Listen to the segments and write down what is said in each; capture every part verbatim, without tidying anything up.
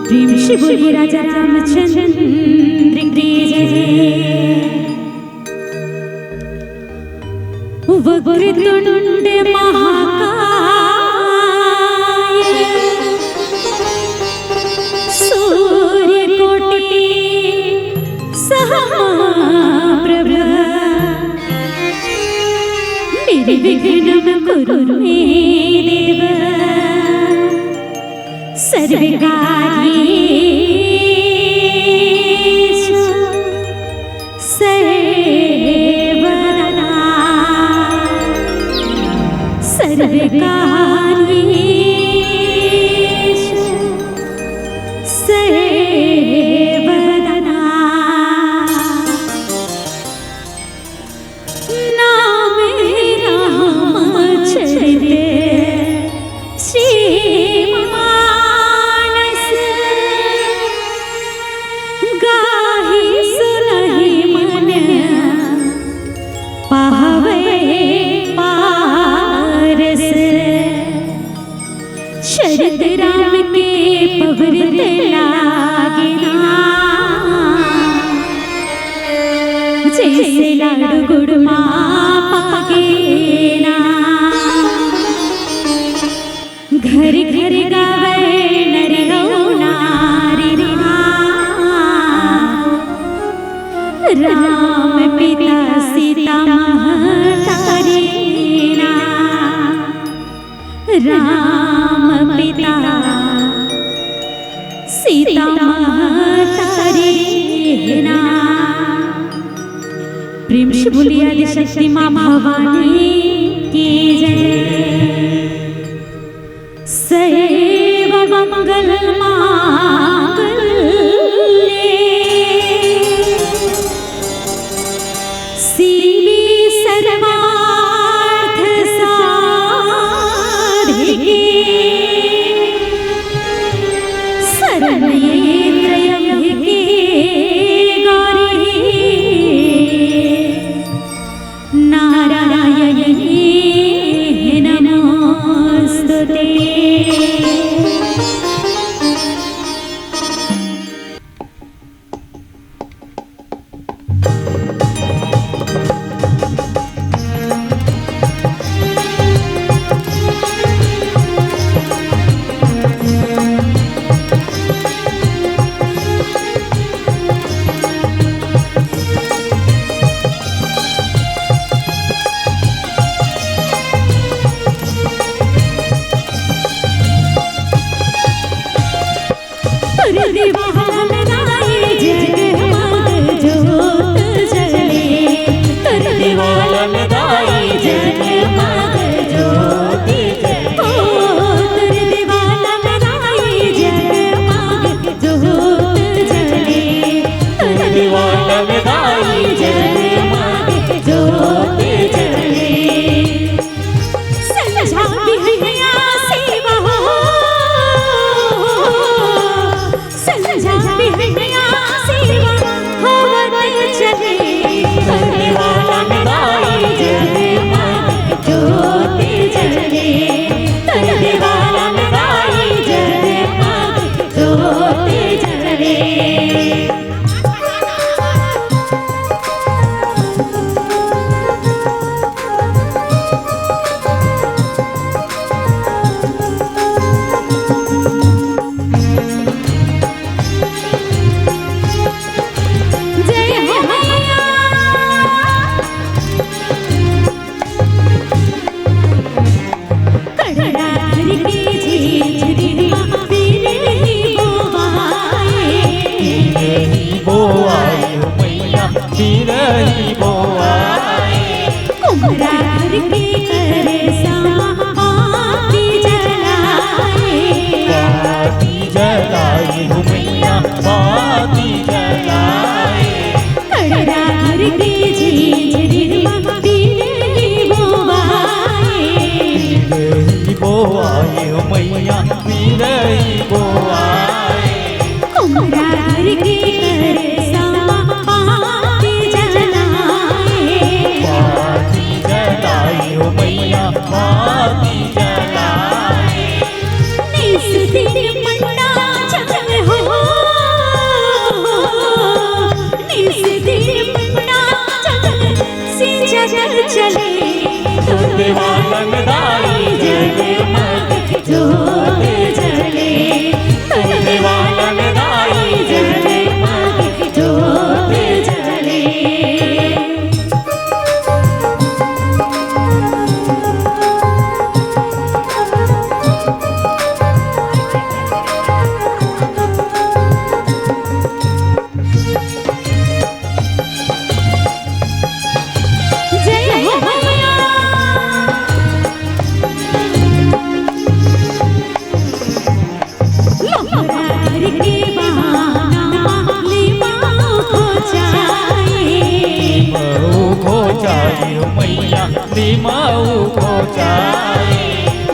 प्रेम से बोलिए राजा रामचंद्र की जय। वक्रतुंड महाकाय सूर्यकोटि समप्रभ। निर्विघ्नं कुरु मे देव सर्वकार्येषु सर्वदा। सर्वकार्येषु सर्वदा। नाम रामचरित श्रीमानस। गाहि सुनहि मन पावै पारस। शरद राम के पवरत लागे ना, जइसे लाडू गुड़ मा पागे ना। घर घर गावै नर अउ नारी ना, राम पिता सीता महतारी ना। राम पिता सीता महतारी ना। प्रेम से बोलिए आदिशक्ति माँ भवानी की जय। सर्व मंगल मांगल्ये शिवे सर्वार्थ साधिके शरण्ये त्र्यंबके गौरी नारायणी नमोस्तुते। चले, तोर देवालंग दाई जगमग जोत जले, तोर देवालंग दाई जगमग जोत जले। जय हो भैया। लोहरार के बाना ले माऊ खोचाए। माऊ खोचाए हो मैया, ले माऊ खोचाए।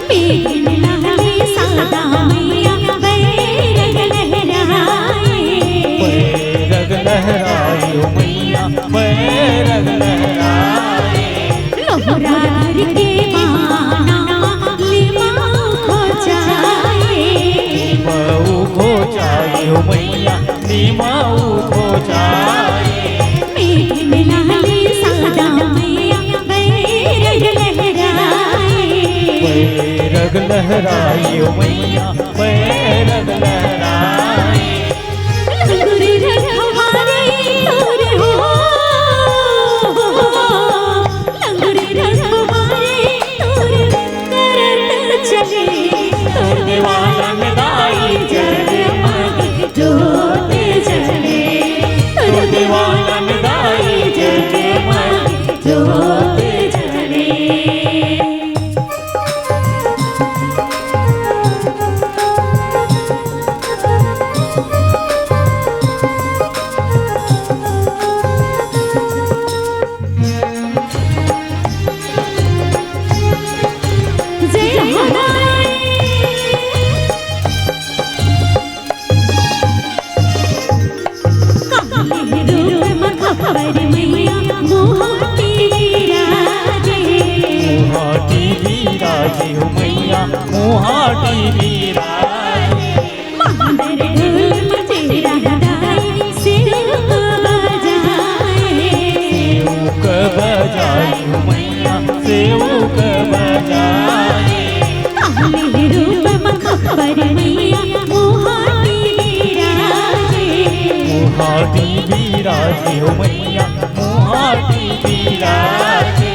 पीन लागे सादा मैया, बैरग लहराए। बैरग लहराए हो मैया, बैरग लहराए। लोहरार के बाना ले माऊ खोचाए। माऊ खोचाए हो मैया, ले माऊ खोचाए। पीन लागे सादा मैया, बैरग लहराए। बैरग लहराए हो मैया, बैरग लहराए। लंगुर रखवारे तोर हो, लंगुर रखवारे तोर करत चले, तोर देवालंग दाई जगमग जोत जले, तोर देवालंग दाई जगमग जोत जले। काली रूप म खप्पर मैया मुहाटी विराजे। मुहाटी विराजे हो मैया, मुहाटी विराजे। मांदर ढोल मजीरा दाई सेवक बजाए। सेवक बजाए हो मैया, सेवक बजाए। काली रूप म खप्पर मैया मुहाटी विराजे। मुहाटी विराजे हो मैया, मुहाटी विराजे।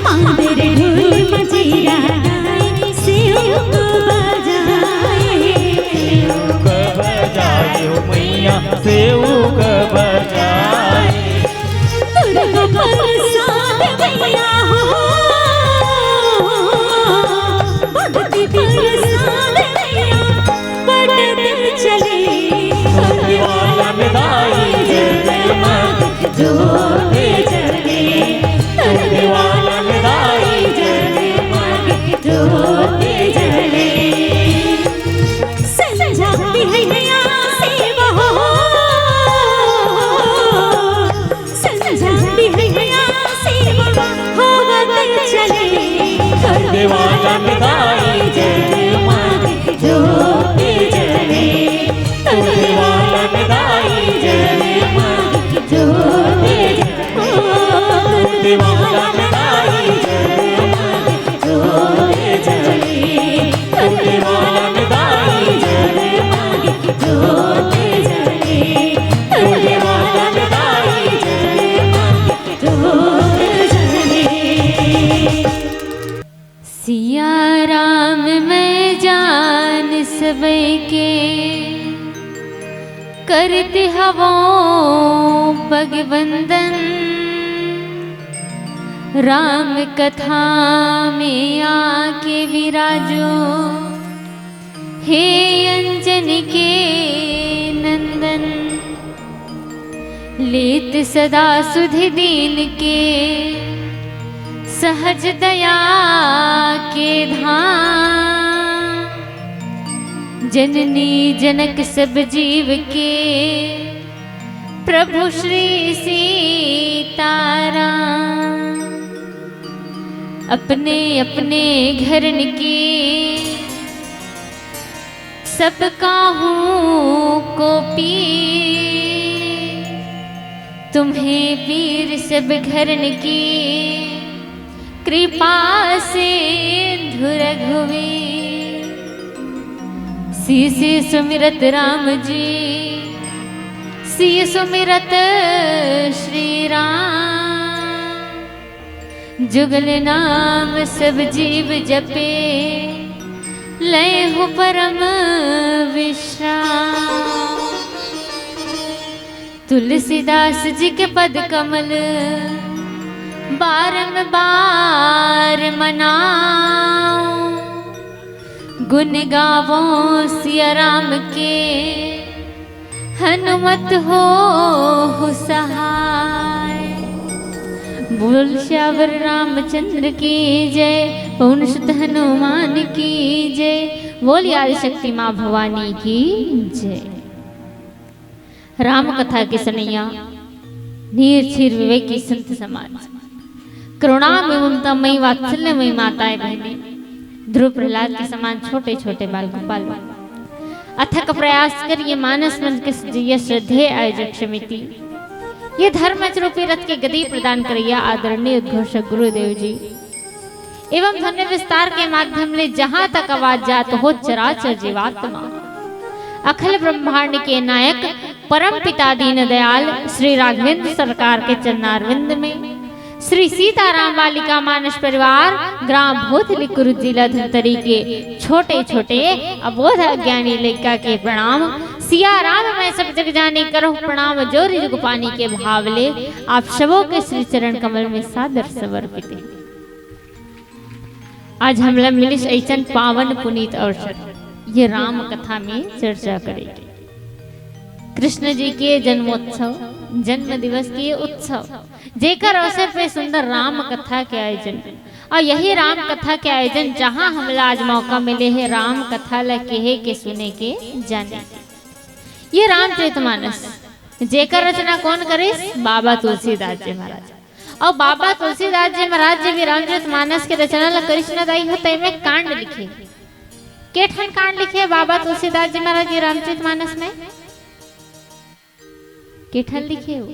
मांदर ढोल मजीरा दाई सेवक बजाए। सेवक बजाए हो मैया, सेवक बजाए। दुर्गा प्रसाद मैया हो, भक्ति प्रसाद मैया, बटत चले। तोर देवालंग दाई जगमग जोत जले, तोर देवालंग दाई जगमग जोत जले। संझा बिहनिया सेवा हो, संझा बिहनिया सेवा होवत चले। तोर देवालंग दाई जगमग जोत जले, तोर देवालंग दाई जगमग जोत जले। तोर देवालंग दाई जगमग जोत जले, तोर देवालंग दाई जगमग जोत जले, तोर देवालंग दाई जगमग जोत जले। सिया राम मैं जान सबके करत हवों पग वंदन। राम कथा में आके विराजो हे अंजनी के नंदन। लेत सदा सुधि दीन के सहज दया के धाम। जननी जनक सब जीव के प्रभु श्री सीताराम। अपने अपने घरन के सब काहू को पी। तुम्हें पीर सब घरन की कृपा सिंधु रघुवीर। CC सुमिरत Ram ji, CC सुमिरत Shri Ram. जुगल नाम सब जीव जपे, लय हो परम विश्राम। तुलसीदास जी के पद कमल बारंबार मनाओ। गुण गावो सिया राम के, हनुमत होहु सहाय। बोल सियावर रामचंद्र की जय, पवन सुत हनुमान की जय। बोल आदिशक्ति माँ भवानी की जय। राम कथा के सुनइया नीर छीर विवेकी संत समाज, करुणा में ममता मई वात्सल्य मई माताएं बहनें, ध्रुव प्रहलाद के समान छोटे छोटे बाल गोपाल, अथक प्रयास कर ये मानस मन के सजइया श्रद्धेय आयोजक समिति, ये धर्म रूपी रथ के गति प्रदान करइया आदरणीय उद्घोषक गुरुदेव जी, एवं ध्वनि विस्तार के माध्यम ले जहां तक आवाज जात हो, चराचर जीवात्मा, अखिल ब्रह्मांड के नायक परम पिता दीनदयाल श्री राघवेंद्र सरकार के चरणारविंद में, श्री सीताराम बालिका मानस परिवार, ग्राम भोथली कुरुद, जिला धमतरी के छोटे छोटे अबोध अज्ञानी लइका के प्रणाम। सिया राम मैं सब जग जानी, करहु प्रणाम जोरि जुग पानी के भाव ले आप सबों के श्री चरण कमल में सादर समर्पित है। आज हमला मिलिस अइसन पावन पुनीत अवसर, ये राम कथा में चर्चा करे के। कृष्ण जी के जन्मोत्सव, जन्म दिवस के उत्सव, जेकर अवसर पे सुंदर राम कथा के आयोजन, अउ यही राम कथा के आयोजन, जहां हमला आज मौका मिले हे राम कथा ला केहे के, सुने के, जाने के। ये रामचरित मानस, जेकर रचना कोन करिस? बाबा तुलसीदास जी महाराज। अउ बाबा तुलसीदास जी महाराज जी भी रामचरित मानस के रचना ला करिस न दाई हो, त एमे कांड लिखे। के ठन कांड लिखे बाबा तुलसीदास जी महाराज जी रामचरित मानस में? के ठन लिखे हो?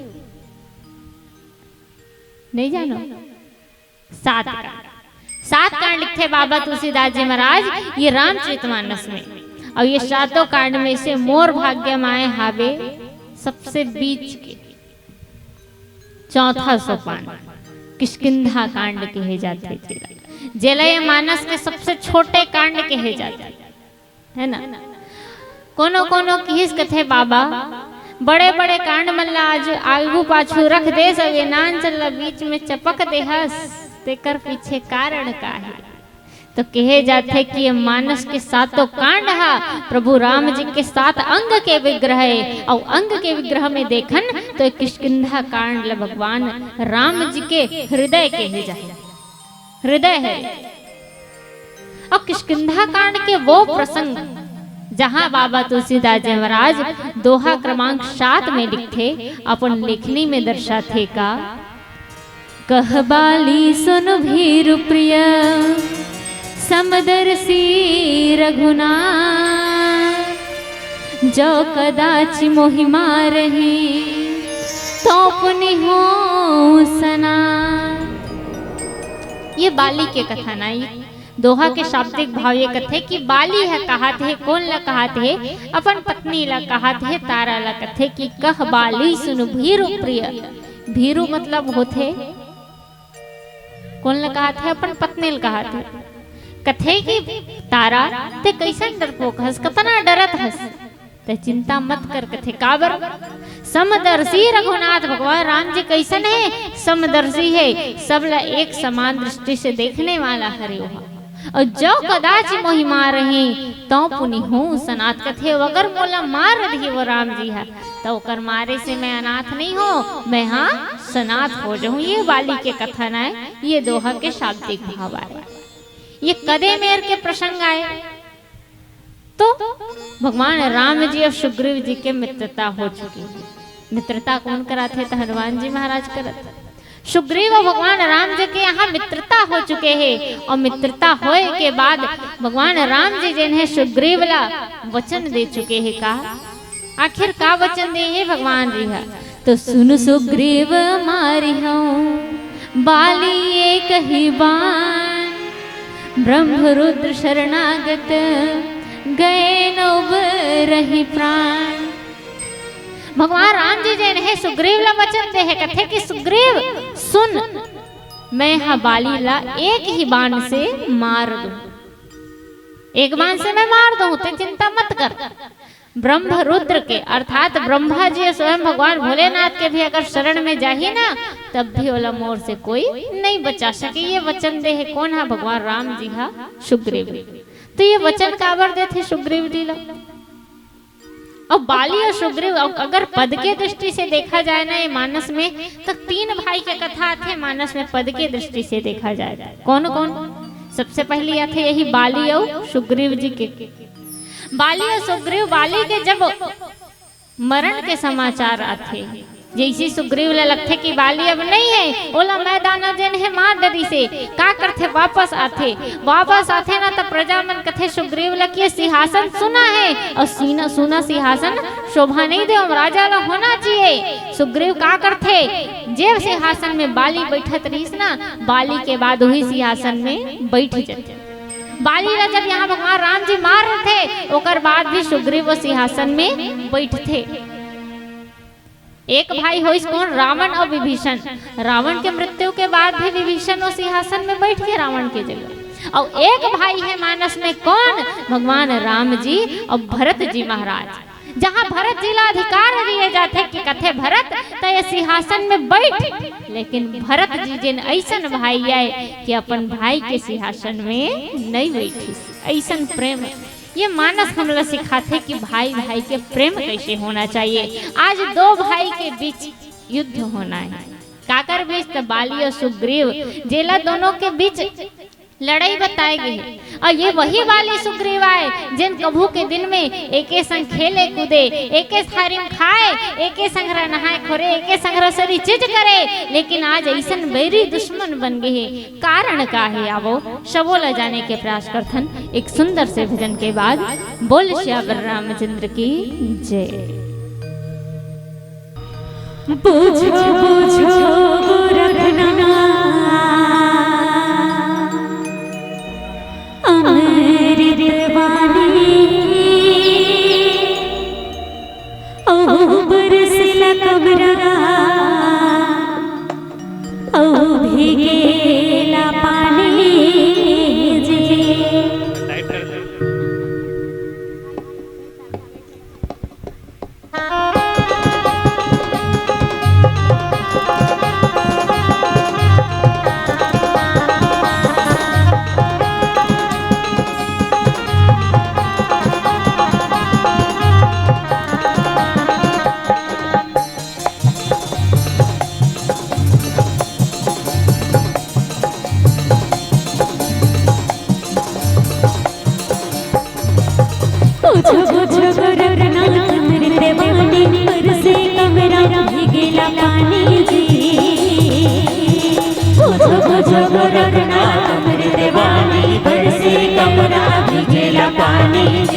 नहीं जानो? सात कांड। सात कांड लिखथे बाबा तुलसीदास जी महाराज ये रामचरित मानस में। अउ ये सातों कांड में से मोर भाग्य माय हावे सबसे बीच के चौथा सोपान, किष्किंधा कांड कहे जाथे जेला। जेला ये मानस के सबसे छोटे कांड कहे जाथे, है ना? कोनो कोनो किहिस कथे, बाबा, बड़े बड़े कांड मन ला आज आगू पाछू रख देस, अउ ये नान चल ला बीच में चपक देहस, तेकर पीछे कारण का हे? तो कहे जाथे कि ये मानस के सातों कांड हा प्रभु राम जी के सात अंग के विग्रह हे, अउ अंग के विग्रह में देखन तो ये किष्किंधा कांड ला भगवान राम जी के हृदय कहे जाथे, हृदय हे। अउ किष्किंधा कांड के वो प्रसंग जहां बाबा तुलसीदास जी महाराज दोहा क्रमांक सात में लिखथे, अपन लेखनी में दर्शाथे का, कह बाली सुन भीरु प्रिय समदर्शी रघुनाथ, जो कदाचि मोहि मारही तो पुनि हों सनाथ। ये बाली के कथा ना, ये दोहा के शाब्दिक भाव ये कथे कि बाली ह कहात हे, कोन ला कहात हे? अपन पत्नी ला कहात हे, तारा ला कथे कि कह बाली सुन भीरु प्रिय। भीरु मतलब होथे, कोन ला कहात हे? अपन पत्नी ला कहात हे। कथे कि तारा, ते कइसन डरपोक हस, कतना डरत हस? ते चिंता मत कर, कथे काबर? समदर्शी रघुनाथ, भगवान राम जी कइसन हे? समदर्शी हे, सब ला एक समान दृष्टि से देखने वाला हरे ओहा। अउ जो कदाचि मोहि मारही, तो पुनि हों सनाथ, कथे अगर मोला मार दिही वो राम जी हा, त ओकर मारे से मैं अनाथ नहीं हों, मैं हा सनाथ हो जाहूं। ये बाली के कथन आय, ये दोहा के शाब्दिक भाव आय। ये कदे मेर के प्रसंग आय? तो भगवान राम जी अउ सुग्रीव जी के मित्रता हो चुके हे। मित्रता कोन करात हे? त हनुमान जी महाराज करत। सुग्रीव अउ भगवान राम जी के यहां मित्रता हो चुके हे, अउ मित्रता होय के बाद भगवान राम जी जेन हे सुग्रीव ला वचन दे चुके हे। का, आखिर का वचन दे हे भगवान जी हा? तो सुन सुग्रीव मारिहौं बाली एक ही बाण, ब्रह्म रुद्र शरणागत गए नव रही प्राण। भगवान राम जी जेन हे सुग्रीव ला वचन दे हे, कथे कि सुग्रीव सुन, मैं हा बाली ला एक ही बाण से मार दूं, एक बाण से मैं मार दूं, ते चिंता मत कर। ब्रह्म रुद्र के अर्थात ब्रह्मा जी स्वयं भगवान भोलेनाथ के भी अगर शरण में जाही ना, तब भी ओला मोर से कोई नहीं बचा सके। ये वचन दे हे कोन हा? भगवान राम जी हा सुग्रीव। तो ये वचन काबर देथे सुग्रीव जी ला? और बाली और सुग्रीव, अगर पद के दृष्टि से देखा जाए ना ये मानस में, तो तीन भाई के कथा आथे मानस में पद के दृष्टि से देखा जाए तो। कौन कौन? सबसे पहली आथे यही बाली और सुग्रीव जी के। बाली और सुग्रीव, बाली के जब मरण के समाचार आथे, जैसे सुग्रीव ला लगथे कि बाली अब नहीं है, ओला मैदान जेन हे मार डरी से का करथे, वापस आथे। वापस आथे ना, त प्रजा मन कथे सुग्रीव ला कि ये सिंहासन सुना है और सीना, सुना सिंहासन शोभा नहीं दे, राजा ला होना चाहिए। सुग्रीव का करथे, जे सिंहासन में बाली बैठत रहिस ना, बाली के बाद वही सिंहासन में बैठ जाथे। बाली ला जब यहाँ भगवान राम जी मार रहे थे, ओकर बाद भी सुग्रीव वो सिंहासन में बैठथे। एक भाई होइस कौन? रावण और विभीषण। रावण के मृत्यु के बाद भी विभीषण वो सिंहासन में बैठ के रावण के जगह। और एक भाई है मानस में कौन? भगवान राम जी और भरत जी महाराज। जहाँ भरत जी ला अधिकार दिए जाथे कि कथे भरत, त ये सिंहासन में बैठ। लेकिन भरत जी जेन ऐसन भाई आए कि अपन भाई के सिंहासन में नहीं बैठिस। ऐसन प्रेम, ये मानस हमला सिखाथे कि भाई भाई के प्रेम कैसे होना चाहिए। आज दो भाई के बीच युद्ध होना है। काकर बीच? त बाली और सुग्रीव, जेला दोनों के बीच लड़ाई बताए गए हे। और ये वही बाली सुग्रीव आए, जेन कभू के दिन में एके संग खेले कूदे, एके थारी म खाए, एके संग नहाए खोरे, एके संग सरी चीज करे, लेकिन आज ऐसन बैरी दुश्मन बन गए हे। कारण का है? आवो सबो ला जाने के प्रयास करथन एक सुंदर से भजन के बाद। बोल सियावर रामचंद्र की जय। बूझो बूझो गोरखनाथ अमृत वाणी, ओ बरसेला कमरा, ओ भीगेला पानी जी। बूझो बूझो गोरखनाथ अमृत वाणी, बरसे कमरा भीगेला पानी जी। बूझो बूझो गोरखनाथ अमृत वाणी, बरसे कमरा भीगेला पानी जी।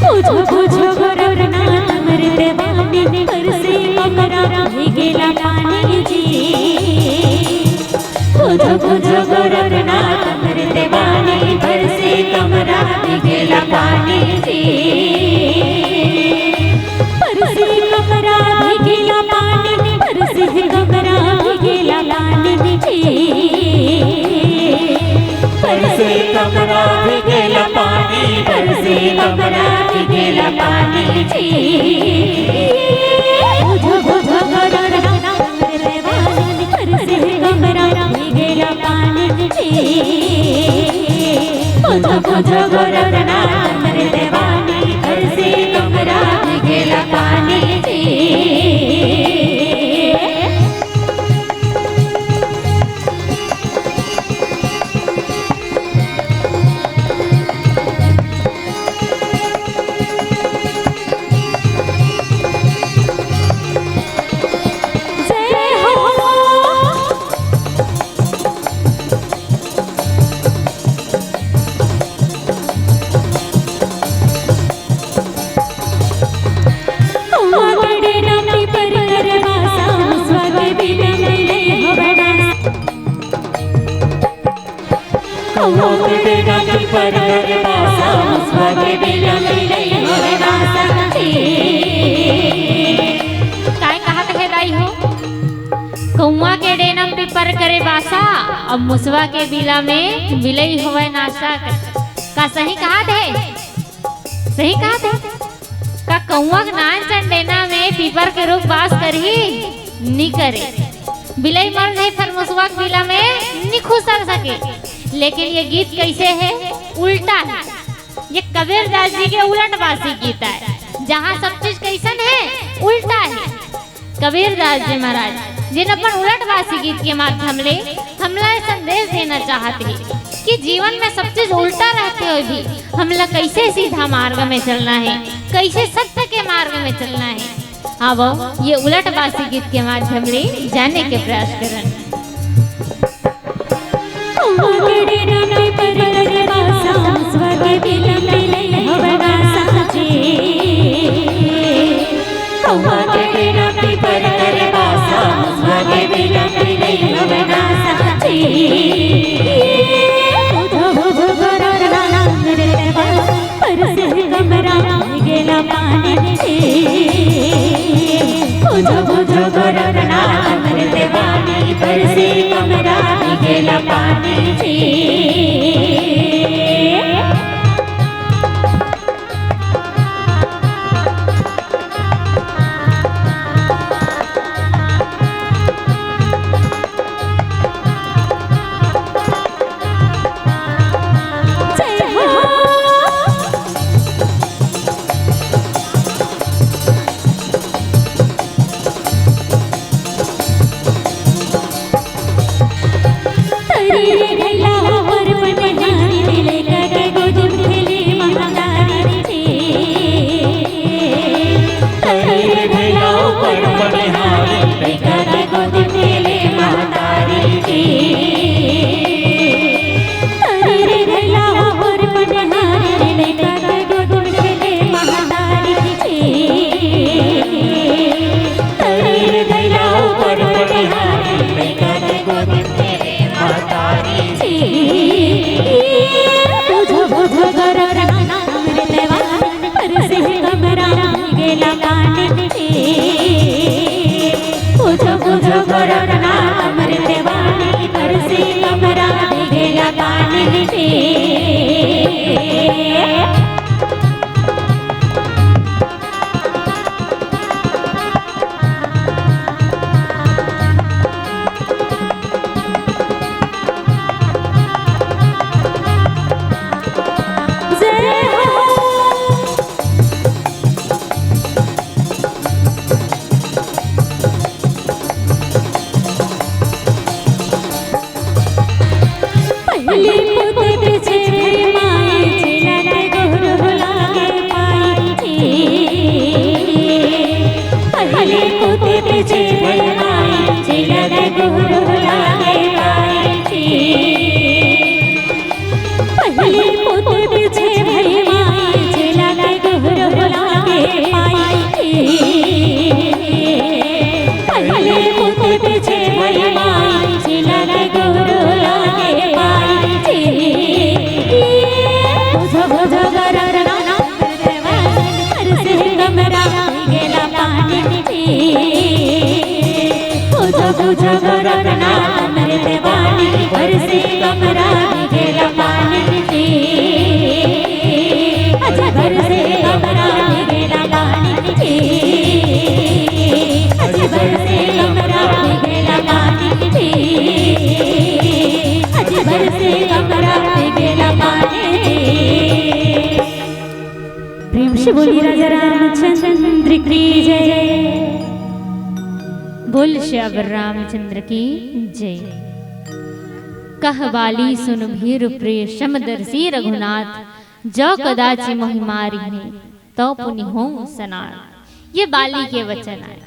बूझो बूझो गोरखनाथ अमृत वाणी, बरसे कमरा भीगेला पानी जी। बूझो बूझो गोरखनाथ अमृत वाणी, बरसे कमरा भीगेला पानी जी। बरसे कमरा भीगेला पानी, बरसे कमरा भीगेला पानी जी। बरसे कमरा भीगेला पानी, बरसे कमरा भीगेला पानी जी। बूझो बूझो गोरखनाथ अमृत वाणी, बरसे कमरा भीगेला पानी जी। बूझो बूझो गोरखनाथ अमृत वाणी, बरसे कमरा भीगेला पानी जी। जय हो। कौआ के डेना पीपर करे बासा, मुसवा के बिला मिलई होवे नासा जी। काय कहत हे दाई हो? कौआ के डेना पीपर करे बासा, अब मुसवा के बिला में मिलई होवे नासा। का सही कहत हे? सही कहत हे। का कौआ के नान चन डेना में पीपर के रूख बास करही? नी करे। बिलई मर जाही फेर मुसवा के बिला में नी खुसर सके। लेकिन ये गीत कैसे है? उल्टा है। ये कबीर दास जी के उलट बासी गीत है, जहाँ सब चीज कैसन है? उल्टा है। कबीर दास जी महाराज जिन अपन उलट बासी गीत के माध्यम ले हमला ये संदेश देना चाहत हे कि जीवन में सब चीज उल्टा रहते हुए भी हमला कैसे सीधा मार्ग में चलना है, कैसे सत्य के मार्ग में चलना है। आवो, ये उलट बासी गीत के माध्यम ले जाने के प्रयास करन। परसे कमरा गेला पानी जी। बुझो बुझो गोरखनाथ अमृत बानी, परसे कमरा गेला पानी जी। प्रेम से बोली राजा रामचंद्र की जय। बोल श्यावर रामचंद्र की जय। कह बाली सुन भीरु प्रिय समदर्शी रघुनाथ, जो कदाचि मोहि मारिहैं तो पुनि होउँ सनाथ। ये बाली के वचन आय।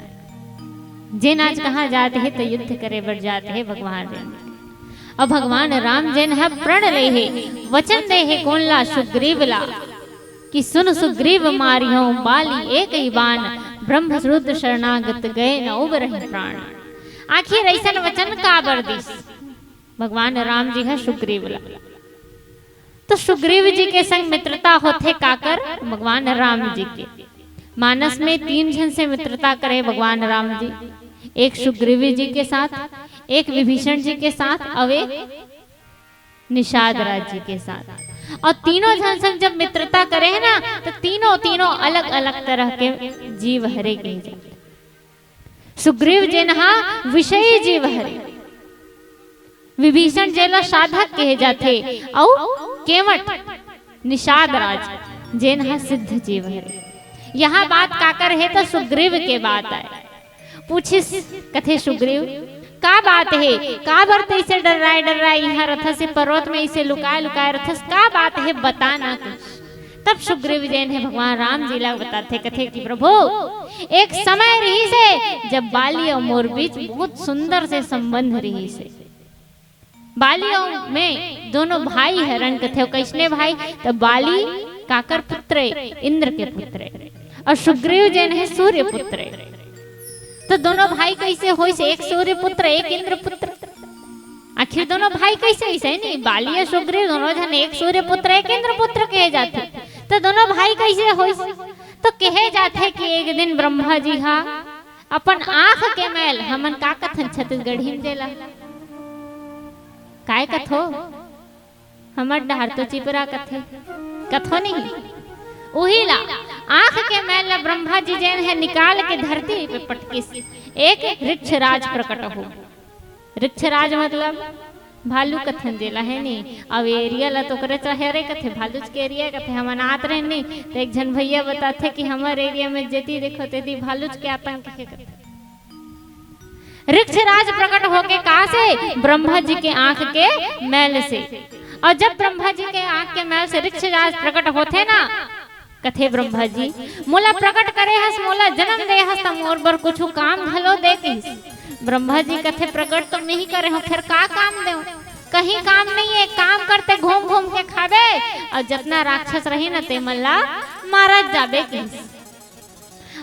जेन आज कहाँ जात हे तो युद्ध करे बर जात हे भगवान राम। अउ भगवान राम जेन ह प्रण ले हे, वचन दे हे कोन ला? सुग्रीव ला। कि सुन सुग्रीव मारिहौं बाली एक ही बान, ब्रह्म रुद्र शरणागत गए न उबरहिं प्राण। आखिर अइसन वचन काबर दिस भगवान राम जी ह सुग्रीव ला? तो सुग्रीव जी के संग मित्रता होथे काकर? भगवान राम जी के। मानस में तीन झन से मित्रता करे भगवान राम जी, एक सुग्रीव जी के साथ, एक विभीषण जी के साथ, अउ एक निषाद राज जी के साथ। अउ तीनों झन संग जब मित्रता करे हे ना, तो तीनों, तीनों अलग-अलग तरह के जीव हरे कहे जाथे। सुग्रीव जेन हा विषयी जीव हरे, विभीषण जेला साधक कहे जाथे, अउ केवट निषाद राज जेन हा सिद्ध जीव हरे। यहाँ बात काकर हे, तो सुग्रीव के बात आय। पूछिस, कथे सुग्रीव, का बात हे, काबर तइसे डर्राए डर्राए इहाँ रथस, पर्वत में इसे लुकाए लुकाए रथस, का बात हे, बता ना कुछ। तब सुग्रीव जेन हे भगवान राम जी ला बताथे, कथे कि प्रभु, एक समय रहिस हे जब बाली अउ मोर बीच बहुत सुंदर से संबंध रहिस हे। बाली अउ मैं दोनों भाई हरन, कथे। कइसने भाई? त बाली काकर पुत्र हे? इंद्र के पुत्र हे। अउ सुग्रीव जेन हे सूर्य पुत्र हे। त दोनों भाई कइसे होइस? एक सूर्य पुत्र, एक इंद्र पुत्र। आखिर दोनों भाई कइसे होइस? नहीं, बाली अउ सुग्रीव दोनों झन एक सूर्य पुत्र, एक इंद्र पुत्र कहे जाथे। त दोनों भाई कइसे होइस? तो कहे जाथे कि एक दिन ब्रह्मा जी हा अपन आंख के मैल, हमन का कथन छत्तीसगढ़ी में जेला? काय कथो? हमर डहर तो चिपरा कथे, कथो नहीं? उही ला, आंख के मैल ला ब्रह्मा जी जेन हे निकाल के धरती पे पटकिस, एक ऋक्षराज प्रकट हो। ऋक्षराज मतलब भालू कथन जेला, हे नी? अब area ला तो ओकरे चहेरे कथे, भालूच के area कथे। हमन आत रहेन नी, त एक झन भैया बताथे कि हमर area में जेती देखो तेती भालूच के आतंक हे कथे। ऋक्षराज प्रकट होके कहाँ से? ब्रह्मा जी के आंख के मैल से। अउ जब ब्रह्मा जी के आंख के मैल से ऋक्षराज प्रकट होथे ना, कथे ब्रह्मा जी, मोला प्रकट करे हस, मोला जन्म दे हस, त मोर बर कुछु काम घलो दे कहिस। ब्रह्मा जी कथे, प्रकट तो नहीं करे हो, फेर का काम देव? कहीं काम नहीं हे, काम करते घूम घूम के खाबे, अउ जतना राक्षस रही ना, ते मन ला मारत जाबे कहिस।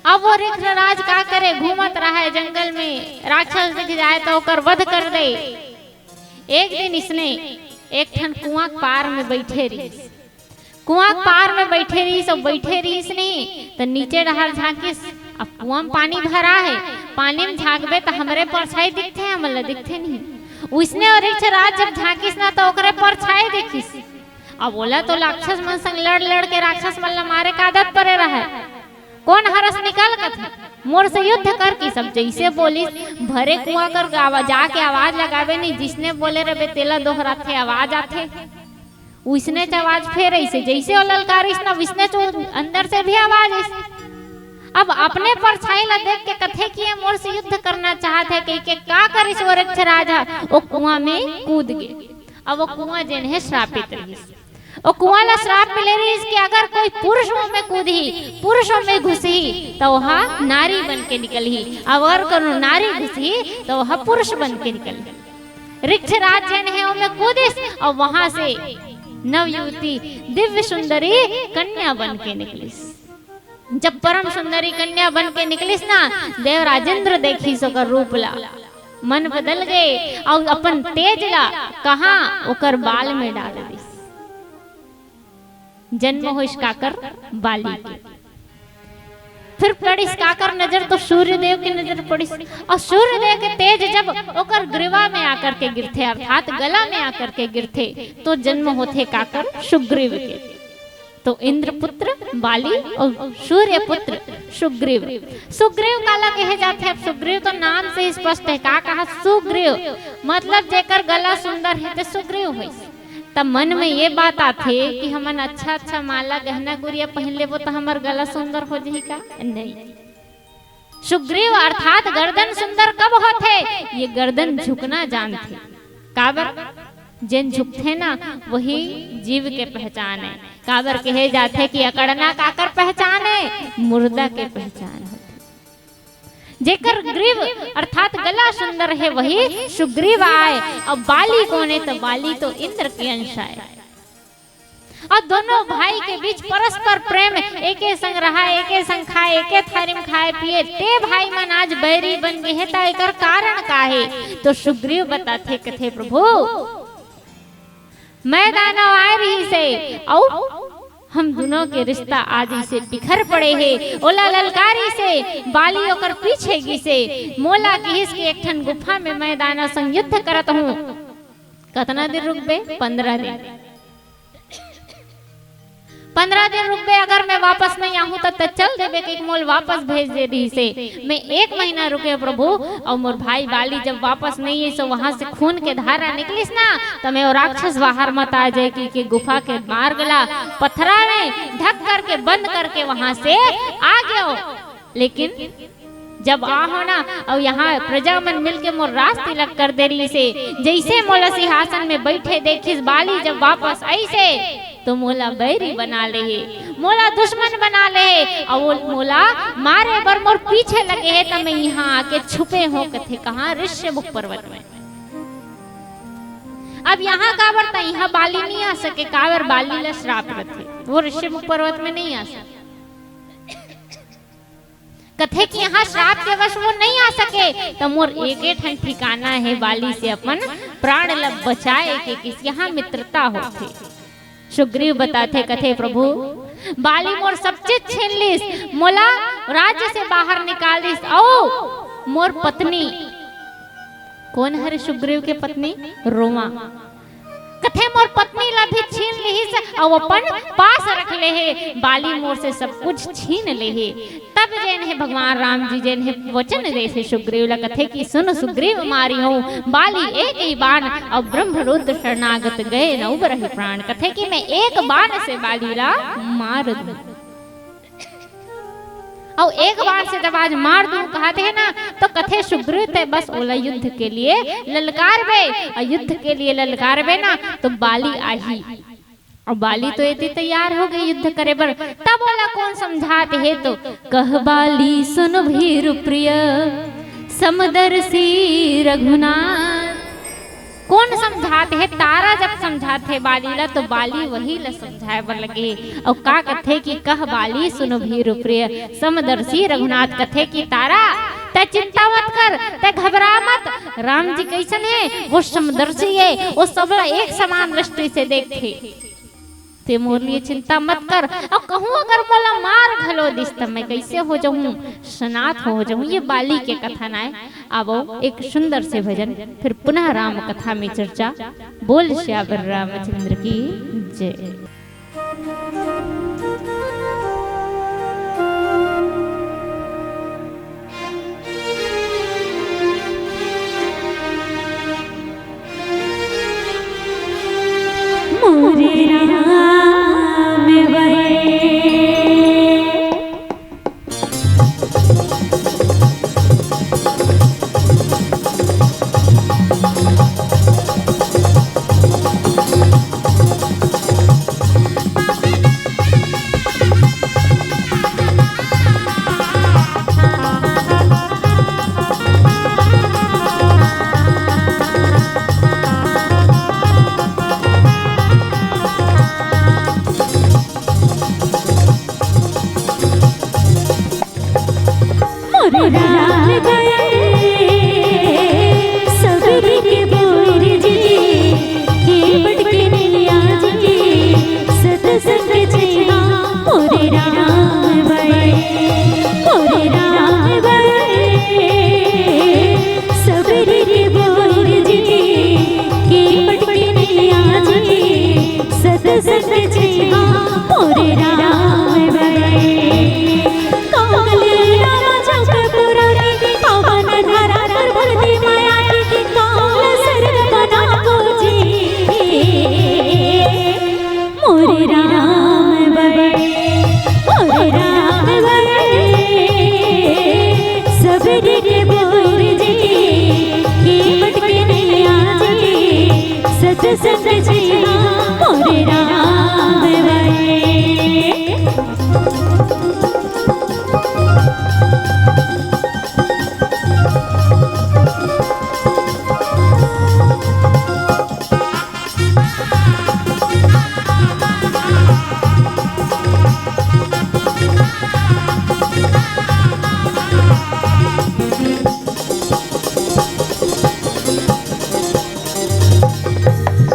अब वो ऋक्षराज का करे, घूमत रहे जंगल में, राक्षस दिख जाए तो ओकर वध कर दे। एक दिन इसने एक ठन कुआं के पार में बैठे रहिस। कुआं के पार में बैठे रहिस, अउ बैठे रहिस नहीं, त नीचे डहर झांकिस। अब कुआं में पानी भरा हे, पानी में झांकबे त हमरे परछाई दिखथे, हमन ला दिखथे नहीं। उसने अउ ऋक्षराज जब झांकिस ना, त ओकरे परछाई दिखिस। अब ओला तो राक्षस मन संग लड़ लड़ के राक्षस मन ला मारे के आदत परे रहे। कोन हरस निकल कथे, मोर से युद्ध कर कहिस। अब जइसे बोलिस, भरे कुआं कर आवा-, जाके आवाज लगाबे नहीं, जिसने बोले रहे तेला दोहराथे, आवाज आथे। उसने च आवाज फेर अइसे, जइसे ओ ललकारिस ना, उसने च अंदर से भी आवाज अइसे। अब अपने परछाई ला देख के कथे कि ये मोर से युद्ध करना चाहत हे, कहिके का करिस वो ऋक्षराज हा, ओ कुआं में कूद गे। अब वो कुआं जेन हे श्रापित रहिस। ओ कुआं ला श्राप मिले रहिस कि अगर कोई पुरुष ओमे कूदही, पुरुष ओमे घुसही, त ओहा नारी बन के निकलही, अउ अगर कोनो नारी घुसही, त ओहा पुरुष बन के निकलही। ऋक्षराज जेन हे ओमे कूदिस, अउ वहां से नवयुवती दिव्य सुंदरी कन्या बन के निकलिस। जब परम सुंदरी कन्या बन के निकलिस ना, देव राजेंद्र देखिस ओकर रूप ला, मन बदल गे, अउ अपन तेज ला कहाँ ओकर बाल में डाल दिस। जन्म होइस काकर? बाली के। फिर पड़िस काकर नजर? तो सूर्यदेव के नजर पड़िस। अउ सूर्यदेव के तेज जब ओकर ग्रीवा में आकर के गिरथे, अर्थात गला में आकर के गिरथे, तो जन्म होथे काकर? सुग्रीव के। तो इंद्रपुत्र बाली अउ सूर्यपुत्र सुग्रीव। सुग्रीव काला कहे जाथे? अब सुग्रीव तो नाम से ही स्पष्ट हे। का कहा? सुग्रीव, मतलब जेकर गला सुंदर हे, ते सुग्रीव होइस। त मन में ये बात आथे कि हमन अच्छा अच्छा माला, गहना, गुरिया पहिन लेबो, त हमर गला सुंदर हो जाही का? नहीं। सुग्रीव अर्थात गर्दन सुंदर कब होथे? ये गर्दन झुकना जानथे। काबर? जेन झुकथे ना, वही जीव के पहचान हे। काबर कहे जाथे कि अकड़ना काकर पहचान हे? मुर्दा के पहचान होथे। जेकर ग्रीव अर्थात गला सुंदर हे, वही सुग्रीव आय। अउ बाली कोन हे? त बाली तो इंद्र के अंश आय। अउ दोनों भाई के बीच परस्पर प्रेम, एके संग रहा, एके संग खाए, एके थारी में खाए पिए, ते भाई मन आज बैरी बन गे हे, त एकर कारण का हे? तो सुग्रीव बताथे, कथे, प्रभु, मैं दानव आए रहिस हे, अउ हम दुनों के रिश्ता आज अइसे बिखर पड़े हे। ओला ललकारिस हे, बाली ओकर पीछे गिस हे। मोला किहिस कि एक ठन गुफा में मैं दानव संग युद्ध करत हूँ। कतना दिन रुकबे? पंद्रह दिन। पंद्रह दिन रुकबे, अगर मैं वापस नहीं आहूं त, त चल देबे, कहिके मोला वापस भेज दे रहिस हे। मैं एक महीना रुके प्रभु, अउ मोर भाई बाली जब वापस नहीं आइस, वहां से खून के धारा निकलिस ना, त मैं वो राक्षस बाहर मत आ जाए कहिके गुफा के मार्ग ला पथरा में ढक करके, बंद करके वहां से आ गयो। लेकिन जब आहो ना, अउ यहाँ प्रजा मन मिलके मोर राज तिलक कर दे रहिस हे। जइसे मोला सिंहासन में बइठे देखिस बाली, जब वापस आइस हे, तो मोला बैरी बना ले हे, मोला दुश्मन बना ले हे, अउ वो मोला मारे बर मोर पीछे लगे हे, त मैं यहाँ आके छुपे हों, कथे कहाँ? ऋष्यमुख पर्वत में। अब यहाँ काबर? त यहाँ बाली नहीं आ सके, काबर? बाली ला श्राप रथे, वो ऋष्यमुख पर्वत में नहीं आ सके। कथे कि यहाँ श्राप के वश वो नहीं आ सके, त मोर एके ठन ठिकाना हे, बाली से अपन प्राण ल बचाए के, किस यहाँ मित्रता होथे। सुग्रीव बताथे, कथे, प्रभु, बाली मोर सब चीज छीन लिस, मोला राज्य से बाहर निकाल दिस, अउ मोर पत्नी, कोन हरे सुग्रीव के पत्नी? रोमा। कथे, मोर पत्नी ला भी छीन लिहिस, अउ अपन पास रख ले हे। बाली मोर से सब कुछ छीन ले हे। तब जेन हे भगवान राम जी जेन हे वचन देथे सुग्रीव ला, कथे कि सुन सुग्रीव मारिहौं बाली एक ही बाण, अउ ब्रह्मरुद्र शरणागत गए न उबरहि प्राण। कथे कि मैं एक बाण से बाली ला मार दूं। अउ एक बार से जब आज मार दूं कहत हे ना, तो कथे सुग्रीव ते बस ओला युद्ध के लिए ललकारबे, अउ युद्ध के लिए ललकारबे ना, तो बाली आही। अउ बाली तो एती तैयार हो गई युद्ध करे बर, तब ओला कोन समझात हे? तो कह बाली सुन भीर प्रिय समदर्शी रघुनाथ। कोन समझात हे? तारा जब समझात हे बाली ला, तो बाली वही ला समझाए बर लगे। अउ का कथे कि कह बाली सुन भीर प्रिय समदर्शी रघुनाथ, कथे कि तारा, तै चिंता मत कर, तै घबरा मत। राम जी कइसन हे? वो समदर्शी हे, वो सब ला एक समान दृष्टि से देखथे। ते मोर लिए चिंता मत कर। अउ कहूँ अगर मोला मार घलो दिस, त मैं कइसे हो जाहूँ? सनाथ हो जाहूँ। ये बाली के कथा नाय। आवो एक सुंदर से भजन, फिर पुनः राम कथा में चर्चा। बोल सियावर रामचंद्र की जय। मोरे राम वै। मोर राम गए सबरी के बोर जी, केवट के नैया जी, सतसंग जइहा मोर राम वै, मोर राम वै। सबरी के बोर जी, केवट के नैया जी, सतसंग जइहा मोर राम वै। कांवल राम चंद्र पुरानी, पावन धारा कर भरती माया की, कांवल सर्व बना को जी। मोर राम वै, मोर राम वै, सबरी के बोर जी, केवट के नैया जी, सतसंग जइहा मोर राम वै।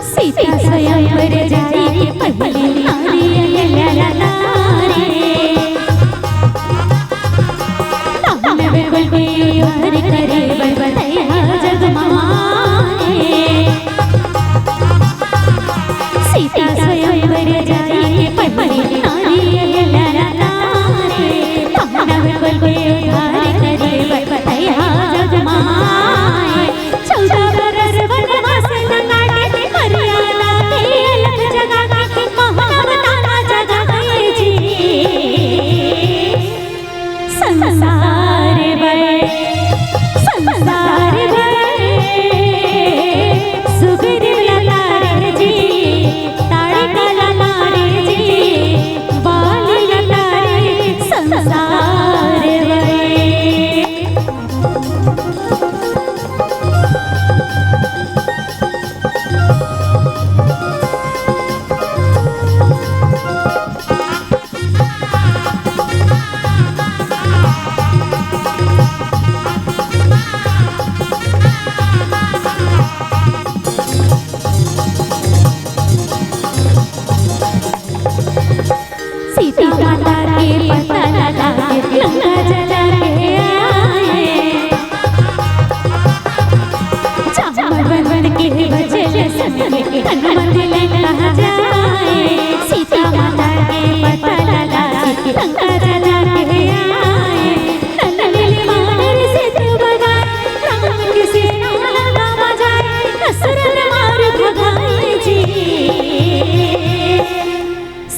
सीता स्वयं पर जाई के पहिले नारियल ललकारे। तहन बिल्कुल बेउधार करे बर बतैहा जग माए। सीता स्वयंवर जाई के पहिले नारियल ललकारे। तहन बिल्कुल बेउधार करे बर बतैहा जग माए। चौदह बरस वनवास न काटे, मर्यादा के अलख जगा के, मानवता न जगाए जी। संसार बड़े, संसार बड़े, सुग्रीव लतारे जी, ताड़का लतारे जी, बाली लतारे, संसार बड़े। सीता माता के पता लगा के लंका जला के आए। जामवंत के वचन सुन के हनुमत लंका जाए। सीता माता के पता लगा के लंका जला के आए। नल नील बानर सेतु बनाए, राम के सेना लंका बजाए, असुरन मार भगाए जी।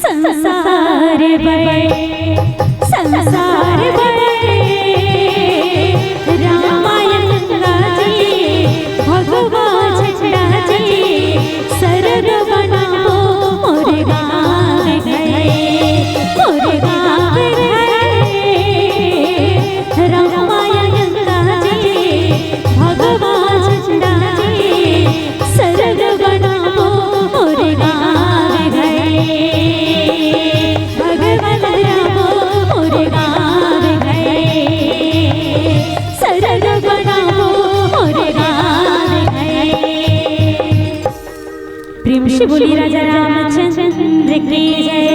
संसार बड़े, संसार बड़े, रामायण जी, भगवान झंडा जी, सरग बनाबो मोर गाँव घर, मोर गाँव घर। रामायण जी, भगवान झंडा जी, सरग बनाबो मोर गाँव घर। भगवान रामो मोर गाँव घर, सरग बनाबो मोर गाँव घर। प्रेम से बोली राजा रामचंद्र की जय।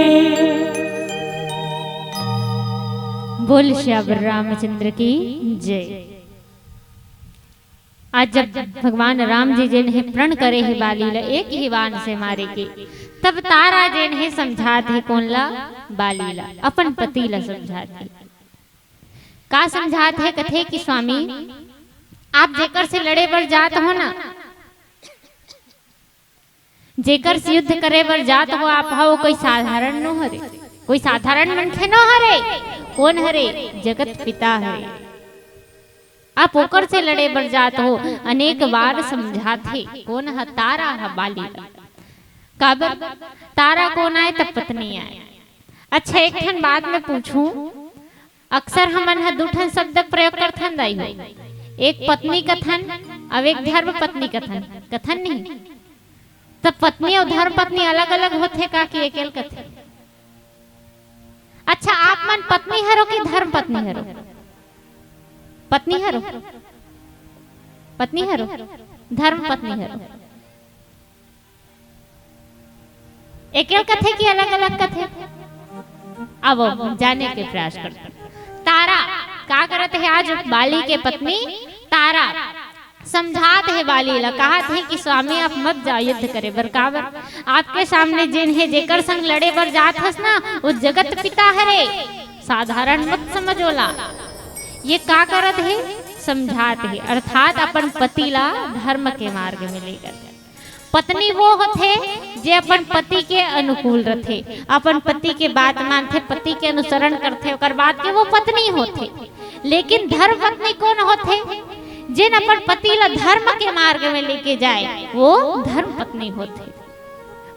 बोल श्यावर रामचंद्र की जय। आज जब भगवान राम जी जेन हे प्रण करे हे बाली ला एक ही बाण से मारे के, तब तारा जेन हे समझात हे कोन ला? बाली ला, अपन पति ला समझात हे। का समझात हे? कथे कि स्वामी, आप जेकर से लड़े बर जात हो ना, जेकर से युद्ध करे बर जात हो आप, हा, वो कोई साधारण नो हरे, कोई साधारण मनखे नो हरे। कोन हरे? जगत पिता हरे। आप ओकर से लड़े बर जात हो। अनेक बार समझात हे। कोन ह? तारा ह बाली ला। काबर? तारा कोन आय? त पत्नी आय। अच्छा, एक ठन बात मैं पूछूं, अक्सर हमन ह दू ठन शब्द प्रयोग करथन दाई हो, एक पत्नी कथन, अउ एक धर्म पत्नी कथन, कथन नहीं? त पत्नी अउ धर्म पत्नी अलग-अलग होथे का कि एकेल कथे? अच्छा, आप मन पत्नी हरो कि धर्म पत्नी हरो? पत्नी हरो? पत्नी हरो? धर्म पत्नी हरो? एकेल कथे कि अलग-अलग कथे? अब जाने के प्रयास करथन। तारा का करत हे आज? बाली के पत्नी तारा समझात हे बाली ला, कहत हे कि स्वामी, आप मत जाओ युद्ध करे बर। काबर? आपके सामने जेन हे, जेकर संग लड़े बर जात हस ना, वो जगत पिता हरे, साधारण मत समझ ओला। ये का करत हे? समझात हे, अर्थात अपन पति ला धर्म के मार्ग में लेकर। पत्नी वो होथे जे अपन पति के अनुकूल रथे, अपन पति के बात मानथे, पति के अनुसरण करथे, ओकर बाद के वो पत्नी होथे। लेकिन धर्म पत्नी कोन होथे? जेन अपन पति ला धर्म के मार्ग में लेके जाए, वो धर्म पत्नी होथे।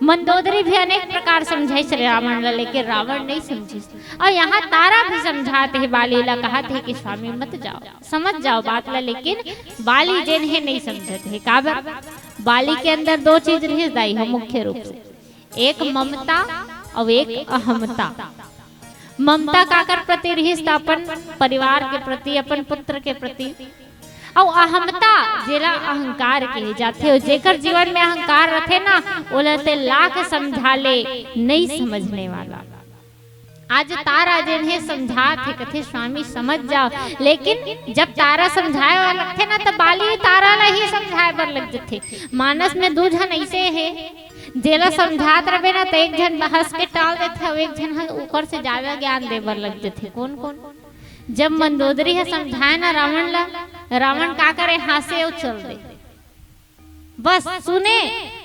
मंदोदरी भी अनेक प्रकार समझाइस रावण ला, लेकिन रावण नहीं समझिस। अउ यहाँ तारा भी समझात हे बाली ला, कहत हे कि स्वामी मत जाओ, समझ जाओ बात ला, लेकिन बाली जेन हे नहीं समझत हे। काबर? बाली के अंदर दो चीज रहिस दाई हो मुख्य रूप से, एक ममता अउ एक अहमता। ममता काकर प्रति रहिस? त अपन परिवार के प्रति, अपन पुत्र के प्रति। अउ अहमता, जेला अहंकार कहे जाथे, अउ जेकर जीवन में अहंकार रथे ना, ओला ते लाख समझा ले, नइ समझने वाला। आज तारा जेन हे समझात हे, कथे, "स्वामी, समझ जाओ।" लेकिन जब तारा समझाए वाला लगथे ना, त बाली तारा ला ही समझाए बर लग जथे। मानस में दू झन अइसे हे, जेला समझात रबे ना, त एक झन हंस के टाल देथे, अउ एक झन ह ऊपर से जादा ज्ञान दे बर लग जथे। कोन कोन? जब मंदोदरी ह समझाए ना रावण ला, रावण का करे? हांसे अउ चल दे। बस सुने,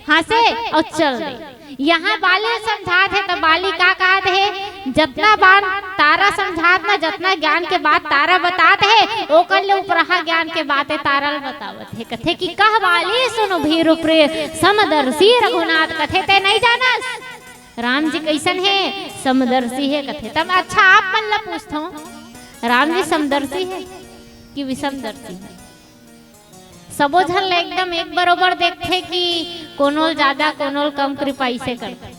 हांसे अउ चल दे। यहाँ बाली समझात हे, त बाली का कहत हे? जतना बात तारा समझात ना, जतना ज्ञान के बात तारा बतात हे, ओकर ले उपराहा ज्ञान के बात हे, तारा ल बतावत हे। कथे कि, "कह बाली सुन भीर प्रिय, समदर्शी रघुनाथ।" कथे, "ते नइ जानस, राम जी कइसन हे? समदर्शी हे।" कथे, "तब अच्छा, आप मन ला पूछथंव, राम जी समदर्शी हे कि विषमदर्शी हे?" सबो झन ल एकदम एक बरोबर देखथे कि कोनो ल जादा, कोनो ल कम कृपा अइसे करथे।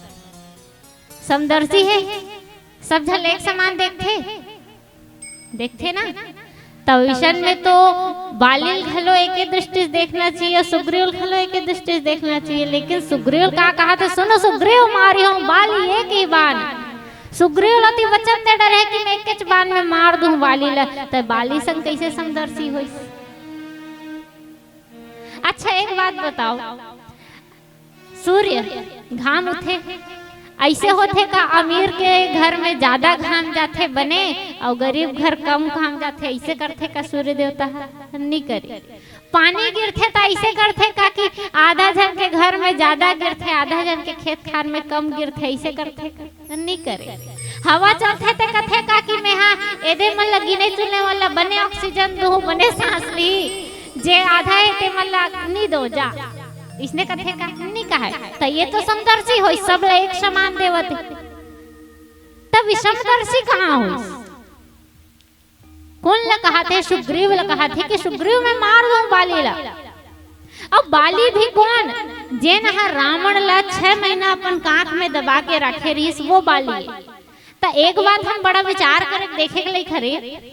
समदर्शी हे, सब झन ल एक समान देखथे, देखथे ना? त विषम में तो बाली ल घलो एके दृष्टि से देखना चाहिए, सुग्रीव ल घलो एके दृष्टि से देखना चाहिए, लेकिन सुग्रीव ल का कहत हे, "सुन सुग्रीव मारिहौं बाली एक ही बान।" सुग्रीव ल अति वचन दे डरे हे कि मैं एकेच बान में मार दूं बाली ल, त बाली संग कइसे समदर्शी होइस? अच्छा, एक बात बताओ, सूर्य, घाम उठे, अइसे होथे का अमीर के घर में जादा घाम जाथे बने, अउ गरीब घर कम घाम जाथे, अइसे करथे का सूर्य देवता ह? नइ करे। पानी गिरथे त अइसे करथे का कि आधा झन के घर में जादा गिरथे, आधा झन के खेत खार में कम गिरथे, अइसे करथे का? नइ करे। हवा चलथे ते कथे का कि मेंहा एदे मन ल गिने चुने वाला बने ऑक्सीजन दूहूं, बने सांस ली, जे आधा हे ते मन ल नइ दो जा, इसने कथे का? नइ कहे। त ये तो समदर्शी होइस, सब ल एक समान देवत हे। त विषमदर्शी कहाँ होइस? कोन ल कहत हे? सुग्रीव ल कहत हे कि सुग्रीव मैं मार दूं बाली ल। अब बाली भी कोन? जेन ह रावण ल छह महीना अपन कांख में दबा के रखे रहिस, वो बाली। त एक बात हम बड़ा विचार करे देखे के लइक हरे,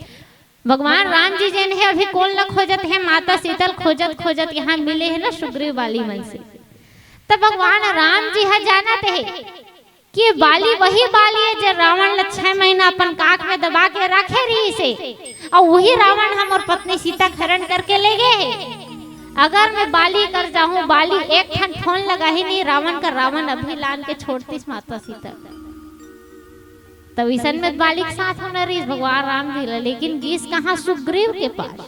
भगवान राम जी जेन हे अभी कोन ल खोजत हे? माता सीता ल खोजत खोजत यहाँ मिले हे ना सुग्रीव बाली मन से। त भगवान राम जी ह जानत हे कि बाली वही बाली हे, जे रावण ल छह महीना अपन काख में दबा के राखे रहिस हे, अउ वही रावण ह मोर पत्नी सीता के हरण करके ले गे हे। अगर मैं बाली कर जाहूं, बाली एक ठन फोन लगाही नहीं रावण कर, रावण अभी लान के छोड़तिस माता सीता। तब इसन में बाली के साथ होना रहिस भगवान राम जी ला, लेकिन गिस कहाँ? सुग्रीव के पास।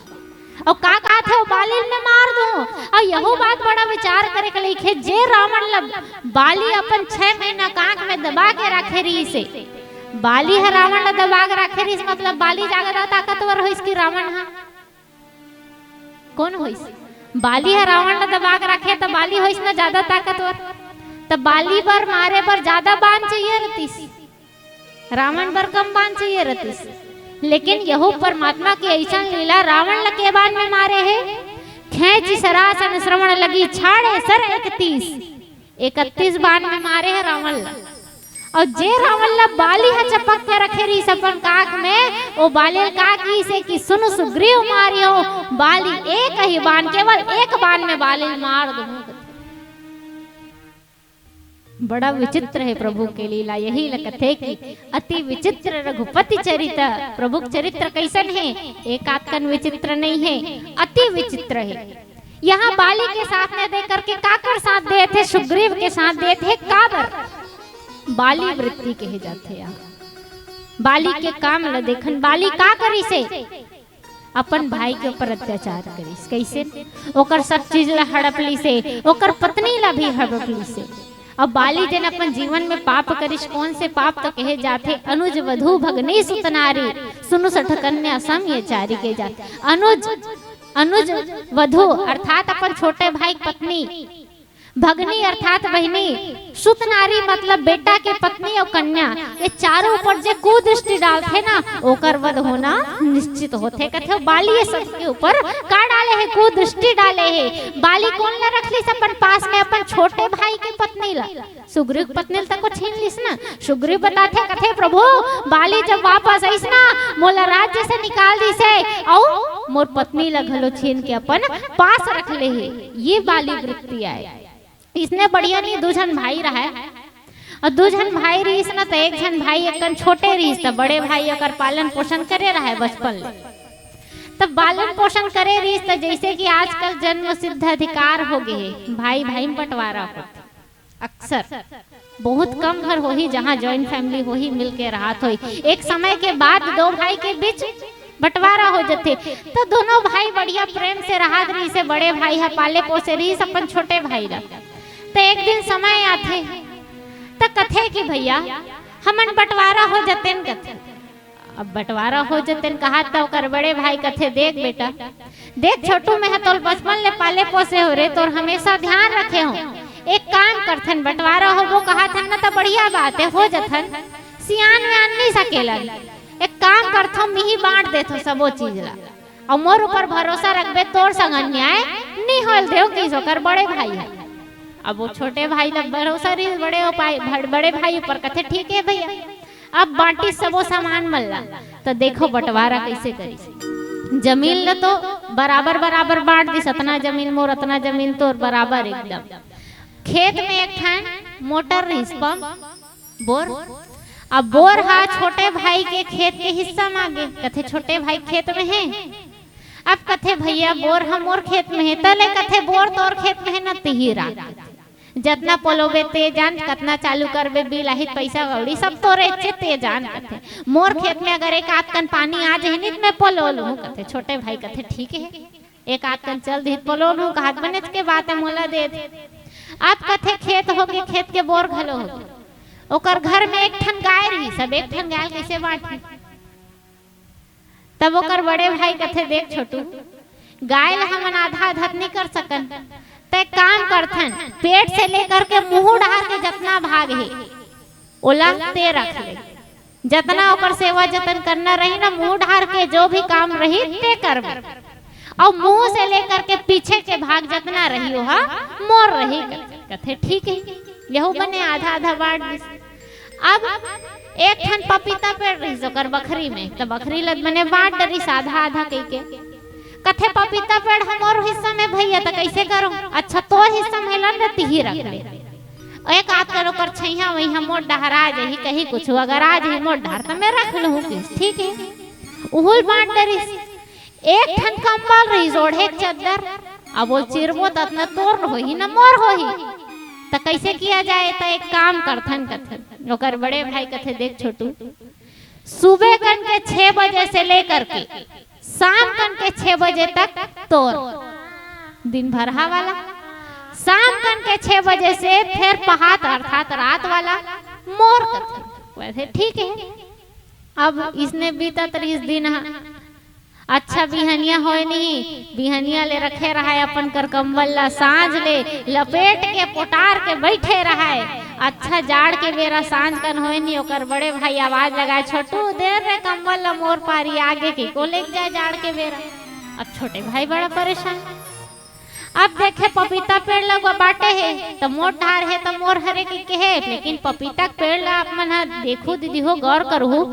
अउ का कहत हे, "ओ बाली ल मैं मार दूं।" अउ यहू बात बड़ा विचार करे के लइक हे, जे रावण ल बाली अपन छह महीना कांख में दबा के राखे रहिस हे, बाली ह रावण ल दबा के राखे रहिस, मतलब बाली जादा ताकतवर होइस कि रावण ह? कोन होइस? बाली ह रावण ल दबा के राखे, त बाली होइस न जादा ताकतवर। त बाली बर मारे बर जादा बाण चाहिए रहितिस। रावण बर कम बाण चाहिए रहितिस, लेकिन यहू परमात्मा के अइसन लीला, रावण ल के बाण में मारे हे? खेंचि सरासन श्रवण लगी, छाड़े सर इकतीस, इकतीस बाण में मारे हे रावण ल। अउ जे रावण ल बाली ह चपक के रखे रहिस अपन काख में, ओ बाली ल का किहिस हे कि सुन सुग्रीव मारिहौं बाली एक ही बाण, केवल एक बाण में बाली ल मार दूं। बड़ा विचित्र हे प्रभु के लीला, यही ल कथे कि अति विचित्र रघुपति चरित। प्रभु के चरित्र कइसन हे? एक आध कन विचित्र नइ हे, अति विचित्र हे। यहाँ बाली के साथ न दे करके काकर साथ देथे? सुग्रीव के साथ देथे। काबर? बाली वृत्ति कहे जाथे यहाँ। बाली के काम ल देखन, बाली का करिस हे? अपन भाई के ऊपर अत्याचार करिस। कइसे? ओकर सब चीज ला हड़प लिस हे, ओकर पत्नी ला भी हड़प लिस हे। अब बाली जेन अपन जीवन में पाप करिस, कौन से पाप तो कहे जाथे, अनुज वधू भगनी सुत नारी, सुनु सठ कन्या सम ये चारी कहे जाथे। अनुज, अनुज वधू अर्थात अपन छोटे भाई के पत्नी, भगनी अर्थात बहिनी, सुत नारी मतलब बेटा के पत्नी अउ कन्या, ये चारों ऊपर जे कुदृष्टि डालथे ना, ओकर वध होना निश्चित होथे। कथे बाली ये सबके ऊपर का डाले हे, कुदृष्टि डाले हे। बाली कोन ला रख लिस अपन पास में? अपन छोटे भाई के पत्नी ला। सुग्रीव पत्नी ल तको छीन लिस ना। सुग्रीव बताथे, कथे, "प्रभु, बाली जब वापस आइस ना, मोला राज्य से निकाल दिस हे, अउ मोर पत्नी ल घलो छीन के अपन पास रख ले हे।" ये बाली वृत्ति आय। इसने बढ़िया नहीं, दू झन भाई रहय, अउ दू झन भाई रहिस ना, त एक झन भाई एकन छोटे रहिस, त बड़े भाई ओकर पालन पोषण करे रहय बचपन ले। तब पालन पोषण करे रहिस, त जैसे कि आजकल जन्म सिद्ध अधिकार हो गए हे, भाई भाई में बंटवारा होथे। अक्सर बहुत कम घर होही जहाँ ज्वाइंट फैमिली होही, मिलके रहत होही। एक समय के बाद दो भाई के बीच बंटवारा हो जथे, तो दोनों भाई बढ़िया प्रेम से रहत रहिस हे। बड़े भाई ह पाले पोसे रहिस अपन छोटे भाई ला। तो एक दिन समय आथे, तो कथे कि भैया, हमन बंटवारा हो जतेन, कथे। अब बंटवारा हो जतेन कहा, त ओकर बड़े भाई कथे, "देख बेटा, देख छोटू, मैं ह तोल बचपन ले पाले पोसे हो रे, तोर हमेशा ध्यान रखे हो। एक काम करथन, बंटवारा होबो कहाथन न, त बढ़िया बात हे, हो जथन। सियान वियान नहीं सकेलन। एक काम करथो, मिही बांट देथो सबो चीज ला, अउ मोर ऊपर भरोसा रखबे, तोर संग अन्याय नहीं होल देव," किस ओकर बड़े भाई हे। अब वो छोटे भाई ला भरोसा रहिस बड़े उपाय, बड़-, बड़े भाई ऊपर, कथे, "ठीक हे भैया।" अब बांटिस सबो सामान मन ला, त देखो बंटवारा कैसे करिस। जमीन ल तो बराबर बराबर बांट दिस, अतना जमीन मोर, अतना जमीन तोर, बराबर एकदम। खेत में एक ठन मोटर रहिस, पंप, बोर। अब बोर हा छोटे भाई के खेत के हिस्सा म आगे, कथे, "छोटे भाई खेत में हे।" अब कथे, "भैया, बोर ह मोर खेत में हे।" तले कथे, "बोर तोर खेत में हे न, तिही राख। जतना पलोबे ते जान, कतना चालू करबे, बिल आही, पैसा कौड़ी सब तोरे इच्छे, ते जान," कथे। "मोर खेत में अगर एक आध कन पानी आ जाही नी, त मैं पलो लूँ," कथे। छोटे भाई कथे, "ठीक हे, एक आध कन चल दिही त पलो लूँ," कहात, "बनेच के बात हे, मोला दे दे।" अब कथे, खेत होगे, खेत के बोर घलो होगे। ओकर घर में एक ठन गाय रहिस, अब एक ठन गाय ल कइसे बांटही? तब ओकर बड़े भाई कथे, "देख छोटू, गाय ल हमन आधा आधा त नहीं कर सकन, त एक काम करथन, पेट से लेकर के मुंह डार के जतना भाग हे, ओला ते रख ले। जतना ओकर सेवा जतन करना रही ना, मुंह डार के जो भी काम रही, ते करबे। अउ मुंह से लेकर के पीछे के भाग जतना रही, ओहा मोर रही," कथे। कथे, "ठीक हे।" यहू बने आधा आधा बांट दिस। अब एक ठन पपीता पेड़ रहिस ओकर बखरी में, त बखरी ल बने बांट डरिस आधा आधा कहिके। कथे, "पपीता पेड़ ह मोर हिस्सा में भैया, त कइसे करो?" "अच्छा, तोर हिस्सा में लन रे, तिही रख ले। एक आध कन ओकर छइहां वइहां मोर डहर आ जाही, कहीं कुछ अगर आ जाही मोर डहर, त मैं रख लूहूं," किस। ठीक हे, उहू ल बांट डरिस। एक ठन कंबल रहिस, ओढ़े के चद्दर। अब वो चिरबो त अतना तोर होही न मोर होही, त कइसे किया जाए? त एक काम करथन, कथे। ओकर बड़े भाई कथे, "देख छोटू, सुबह कन के छह बजे से लेकर के शाम कन के छह बजे तक तोर, दिन भर हा वाला, शाम कन के छह बजे से फेर पहात अर्थात रात वाला मोर," कथे। कथे, "ठीक हे।" अब इसने बीतत रहिस दिन हा। अच्छा, बिहनिया होय नहीं, बिहनिया ले रखे रहय अपन कर कंबल ला, सांझ ले लपेट के पोटार के बैठे रहय। अच्छा, जाड़ के बेरा सांझ कन होय नहीं, ओकर बड़े भाई आवाज लगाय, "छोटू, दे रे कंबल ला मोर पारी आगे के को लेके जाय जाड़ के बेरा।" अब छोटे भाई बड़ा परेशान। अब देखे पपीता पेड़ लगा बांटे हे, त मोर डार हे, त मोर हरे कहिके हे, लेकिन पपीता के पेड़ ला आप मन ह देखू दीदी हो, गौर करहू,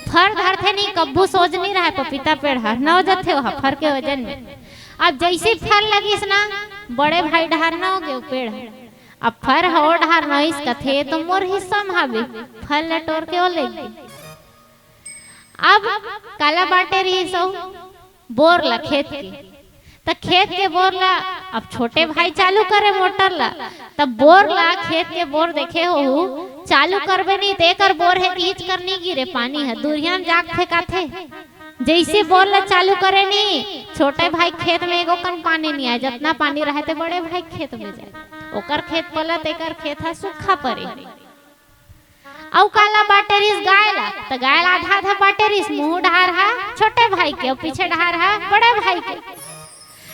फर धरथे नहीं, कभू सोझ नहीं रहय पपीता पेड़ ह, नव जथे ओहा फर के वजन में। अब जैसे फर लगिस ना, बड़े भाई डार नव गे पेड़ ह। अब फर ह ओ डार नविस कथे, "तो मोर हिस्सा म हावे," फल ल टोर के ओ ले गे। अब काला बांटे रहिस ओ बोर ला खेत के, त खेत के बोर ला अब छोटे भाई चालू करे मोटर ला, त बोर ला खेत के बोर देखे होहू, चालू करबे नहीं त एकर बोर हे कि इच कर नहीं गिरे, पानी ह दूरिहा म जाके फेंकाथे। जैसे बोर ला चालू करे नहीं, छोटे भाई खेत में एगो कन पानी नहीं आय, जतना पानी रहे ते बड़े भाई खेत में जाय, ओकर खेत पलत एकर खेत ह सूखा परे। अउ काला बांटे रिहिस गाय ला, त गाय ला आधा आधा बांटे रिहिस, मुंह डहार हा छोटे भाई के अउ पीछे डहार हा बड़े भाई के।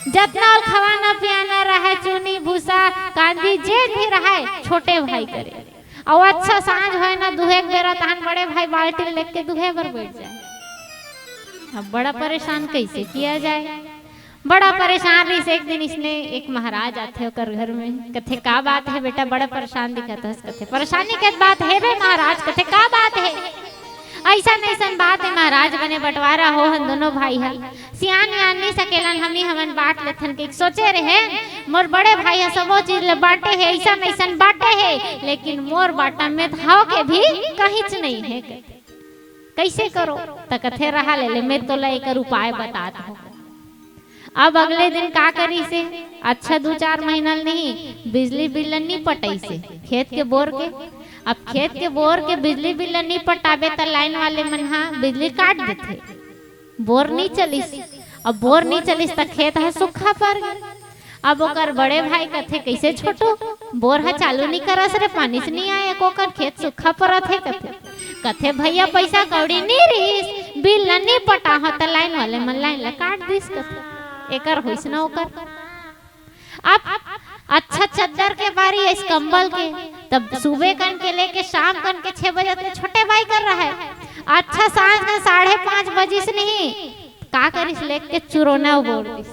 जतना ओला खवाना पियाना रहय, चुनी भूसा कांदी जे भी रहय, छोटे भाई करे। अउ अच्छा सांझ होय ना, दुहे के बेरा तहन बड़े भाई बाल्टी लेके दुहे बर बैठ जाय। अब बड़ा परेशान, कैसे किया जाए? बड़ा परेशान रहिस। एक दिन इसने एक महाराज आथे ओकर घर में, कथे, "का बात हे बेटा, बड़ा परेशान दिखत हस?" कथे, "परेशानी के बात हे बे महाराज।" कथे, "का बात हे?" "अइसन अइसन बात हे महाराज, बने बंटवारा हो हन दोनों भाई ह, सियान वियान नइ सकेलन, हमी हमन बांट लेथन के सोचे रहे, मोर बड़े भाई ह सबो चीज ल बांटे हे, अइसन अइसन बांटे हे, लेकिन मोर बांटा में त हव के भी कहीच नइ हे।" कइसे करो? त कथे, "रहा ले ले, मैं तोला एकर उपाय बतात हूँ।" अब अगले दिन का करिस हे? अच्छा दू चार महीना ले नहीं, बिजली बिल ल नी पटाइस हे खेत के बोर के। अब खेत के बोर के बिजली बिल ल नी पटाबे त लाइन वाले मन ह बिजली काट देथे। बोर नी चलिस, अब बोर नी चलिस त खेत ह सूखा पर गे। अब ओकर बड़े भाई कथे, "कइसे छोटू, बोर ह चालू नी करस रे, पानीच नी आय, एको कन खेत सूखा परत हे," कथे। कथे, "भैया, पइसा कौड़ी नी रिहिस, बिल ल नी पटाहूँ त लाइन वाले मन लाइन ल काट दिस," कथे। एकर होइस न ओकर। अब अच्छा चद्दर के बारी अइस, कंबल के, तब सुबह कन के लेके शाम कन के छह बजे तक छोटे भाई कर रहय। अच्छा सांझ के साढ़े पाँच बजिस नहीं, का करिस, लेके चुरोना उबोर दिस।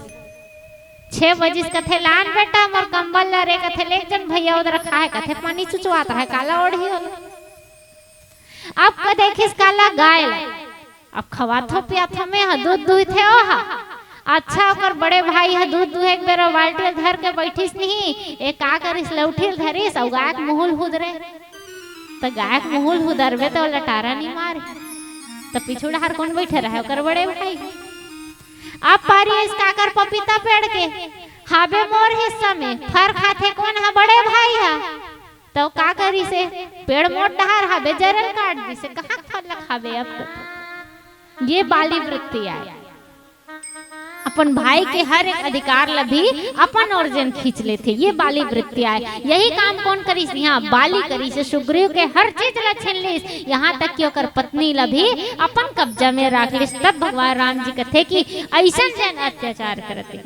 छह बजिस, कथे, "लान बेटा मोर कंबल ल रे।" कथे, "ले जन भैया, ओदे रखा हे।" कथे, "पानी चुचवात रहय, काला ओढ़ही ओला।" अब का देखिस काला, गाय ल। अब खवाथो पियाथो मैं ह, दूध दुहिथे ओ ह। अच्छा ओकर बड़े भाई ह दूध दुहे के बेरा बाल्टी ल धर के बैठिस नहीं, ए का करिस, लौठी ल धरिस अउ गाय के मुहूँ ल हुदरे। त गाय के मुहूँ ल हुदरबे त ओला टारा नी मारे। त पीछू डहार कोन बैठे रहय? ओकर बड़े भाई। अब पारी अइस काकर पपीता पेड़ के, हाबे मोर हिस्सा में फर खाथे कोन ह? बड़े भाई ह। त का करिस हे? पेड़ मोर डहार हाबे, जरन काट दिस हे, कहाँ फल ल खाबे अब तो। ये बाली वृत्ति आय, अपन भाई के हर एक अधिकार ल भी अपन ओर जेन खींच लेथे, ये बाली वृत्ति आय। यही काम कोन करिस? यहाँ बाली करिस हे, सुग्रीव के हर चीज ल छीन लिस, यहाँ तक कि ओकर पत्नी ल भी अपन कब्जा में राख लिस। तब भगवान राम जी कथे कि अइसन जेन अत्याचार करत हे,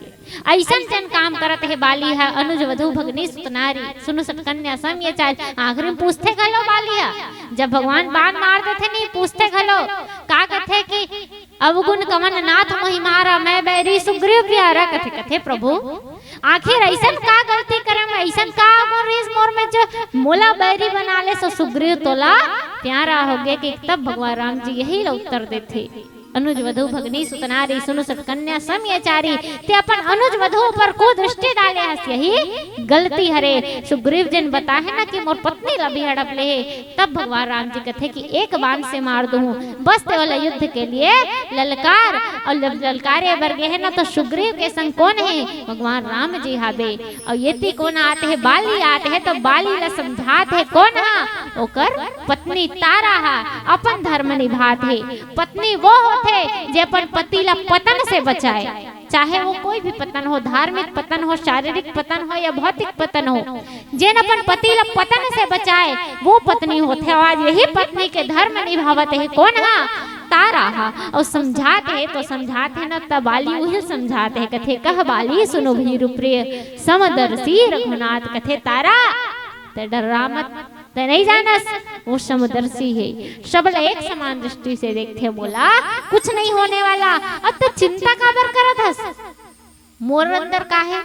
अइसन जेन काम करत हे बाली ह, अनुज वधू भगनी सुत नारी, सुनु सत कन्या सम ये चारी। आखिरी में पूछथे घलो बाली ह, जब भगवान बाण मार देथे नहीं, पूछथे घलो, का कथे कि "अवगुण कवन नाथ मोहि मारा, मैं बैरी सुग्रीव प्यारा।" कथे, कथे, "प्रभु, आखिर अइसन का गलती करे मैं, अइसन का गुण रिहिस मोर में जो मोला बैरी बना ले, सो सुग्रीव तोला प्यारा हो गे?" कि तब भगवान राम जी यही ला उत्तर देथे, "अनुज वधू भगनी सुत नारी, सुनु सत कन्या सम ये चारी।" ते अपन अनुज वधू ऊपर कुदृष्टि डाले हस, यही गलती हरे। सुग्रीव जेन बताहे ना कि मोर पत्नी ला भी हड़प ले हे, तब भगवान राम जी कथे कि "एक बाण से मार दूहूं, बस ते ओला युद्ध के लिए ललकार।" अउ जब ललकारे बर गे हे ना, तो सुग्रीव के संग कोन हे? भगवान राम जी हाबे। अउ एती कोन आत हे? बाली आत हे। तो बाली ला समझात हे कोन हा? ओकर पत्नी तारा हा अपन धर्म निभात हे। पत्नी वो होथे जे अपन पति ला पतन से बचाए, चाहे वो कोई भी पतन हो, धार्मिक पतन हो, शारीरिक पतन हो या भौतिक पतन हो, जेन अपन पति ला पतन से बचाए, वो पत्नी होथे। आज यही पत्नी के धर्म निभावत हे कोन हा? तारा हा। अउ समझात हे तो समझात हे ना, त बाली उही समझात हे, कथे, "कह बाली सुनु भीरु प्रिय, समदर्शी रघुनाथ।" कथे, "तारा, ते डर्रा मत, ते नइ जानस, वो समदर्शी हे, सबला एक समान दृष्टि से देखथे, मोला कुछ नहीं होने वाला। अब ते चिंता काबर करत हस?" मोर अंदर का हे?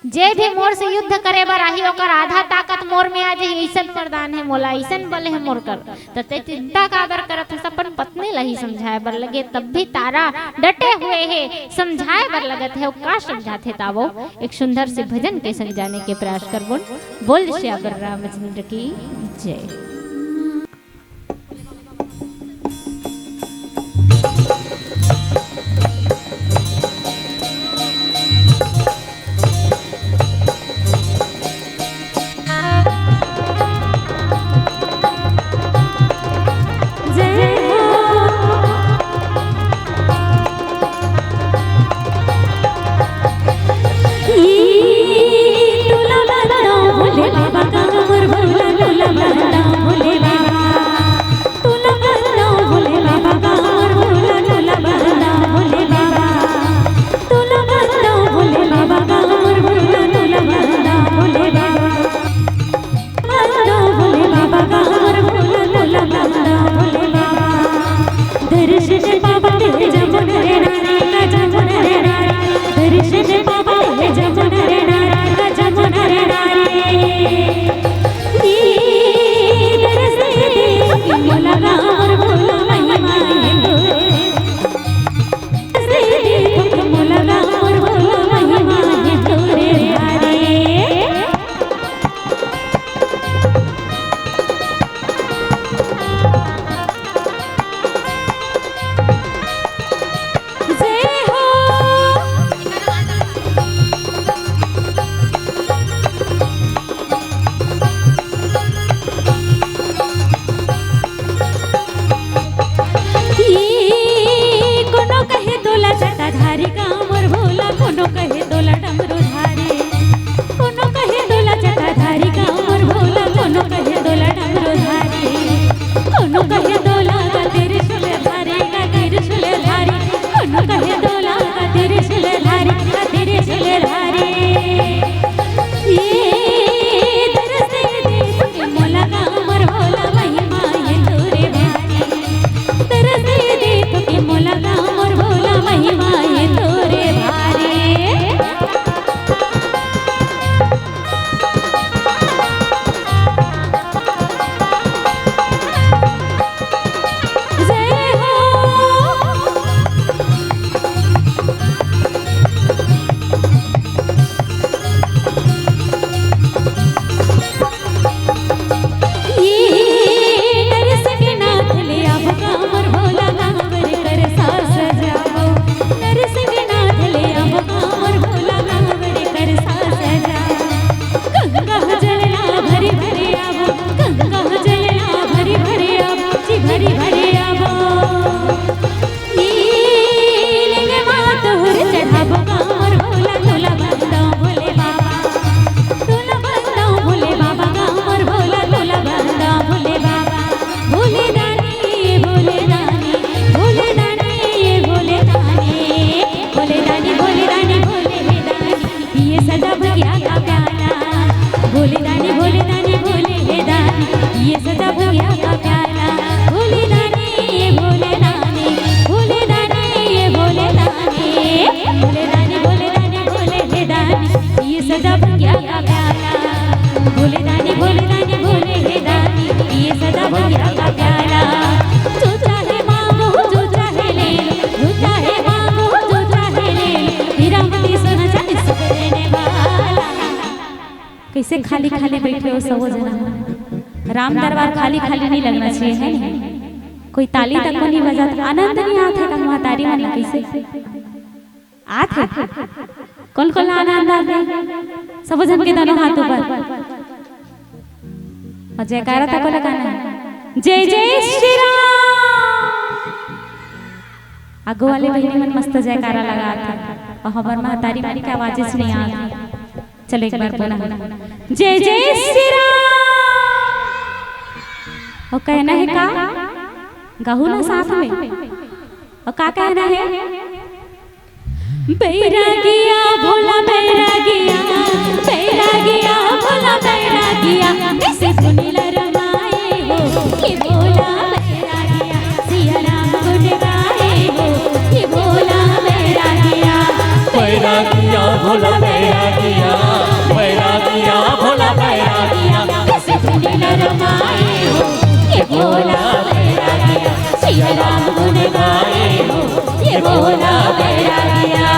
जे भी मोर से युद्ध करे बर आही, ओकर आधा ताकत मोर में आ जाही, अइसन वरदान हे मोला, अइसन बल हे मोर कर। त ते चिंता काबर करत हस? अपन पत्नी ला ही समझाए बर लगे, तब भी तारा डटे हुए हे, समझाए बर लगत हे। अउ का समझाथे तावो एक सुंदर से भजन के संग जाने के प्रयास करबोन। बोल सियावर रामचंद्र की जय। से खाली खाली बैठे हो सबो जना। राम दरबार खाली खाली नहीं लगना चाहिए, है नहीं? कोई ताली तक को नहीं बजात, आनंद नहीं आत हे का महतारी मन ला? कैसे आत हे? कौन कौन ला आनंद आत हे? सबो जन के दोनों हाथ ऊपर। अउ जयकारा तक को लगाना है, जय जय श्री राम। आगू वाले बहिनी मन मस्त जयकारा लगात हे, अउ हमर महतारी मन के आवाज से नहीं आत हे। चलो एक बार पुनः, जय जय श्री राम। अउ कहना हे का? गहू ना साथ में। अउ का कहना हे? बैरागिया भोला बैरागिया, बैरागिया भोला बैरागिया, कैसे धुनी ला रमाए हो, ये भोला बैरागिया, सिया राम गुण गाए हो, ये भोला बैरागिया। बैरागिया भोला बैरागिया, बैरागिया भोला बैरागिया, कैसे धुनी ला रमाए हो, ये भोला बैरागिया, सिया राम गुण गाए हो, ये भोला बैरागिया।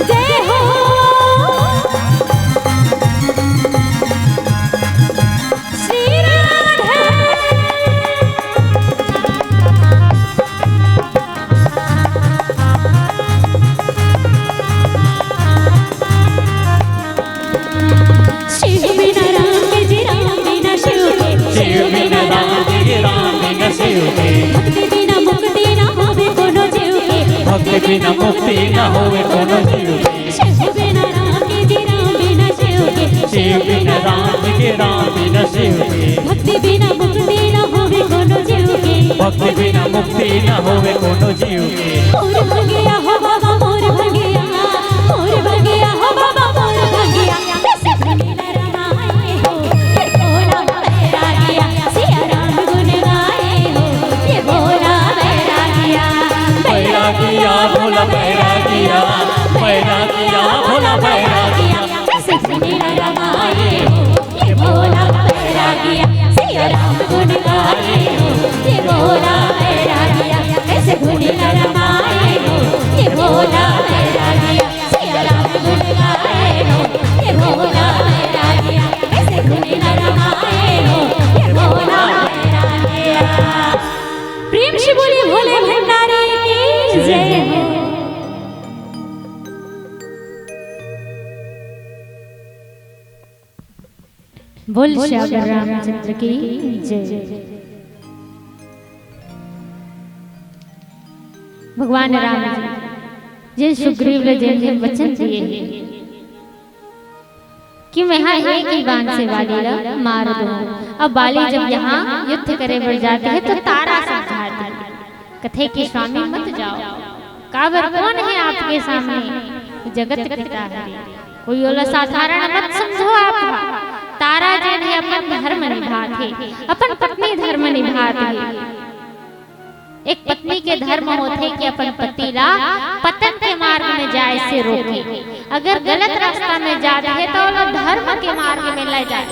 जय हो। श्री राधे। शिव बिना राम के जी, राम बिना शिव के। शिव बिना राम के जी, राम बिना शिव के। भक्ति बिना मुक्ति ना होवे कोनो जीव के। भक्ति बिना मुक्ति ना होवे कोनो जीव के। शिव बिना राम के जी, राम बिना शिव के। शिव बिना राम के, राम बिना शिव के। भक्ति बिना मुक्ति ना होवे कोनो जीव के। भक्ति बिना मुक्ति ना होवे कोनो जीव के। मोर भंगिया हो बाबा, मोर भंगिया, मोर भंगिया हो बाबा, मोर भंगिया। कैसे धुनी ला रमाए हो, ये भोला बैरागिया, सिया राम गुण गाए हो, ये भोला बैरागिया। बैरागिया भोला बैरागिया, बैरागिया भोला बैरागिया, कैसे धुनी ला रमाए हो, ये भोला बैरागिया, सिया राम गुण गाए हो, ये भोला बैरागिया, कैसे धुनी ला रमाए हो, ये भोला बैरागिया। सिया राम गुण गाए हो, ये भोला बैरागिया, कैसे धुनी ला रमाए हो, ये भोला बैरागिया। प्रेम से बोलिए भोले भंडारी की जय हो। बोल सियावर रामचंद्र की जय। भगवान राम जी जेन सुग्रीव ल जेन हे वचन दिए हे कि मैं हा एक ही बाण से बाली ल मार दूं। अब बाली जब यहाँ युद्ध करे बर जाते हे तो तारा समझाते हे, कथे कि स्वामी मत जाओ, काबर कौन हे आपके सामने? जगत पिता हरे, कोई ओला साधारण मत समझो आप। तारा जेन हे अपन धर्म निभात हे, अपन पत्नी धर्म निभात हे। एक पत्नी के धर्म होथे कि अपन पति ला पतन के मार्ग में जाए से रोके। अगर गलत रास्ता में जात हे तो ओला धर्म के मार्ग में ले जाए।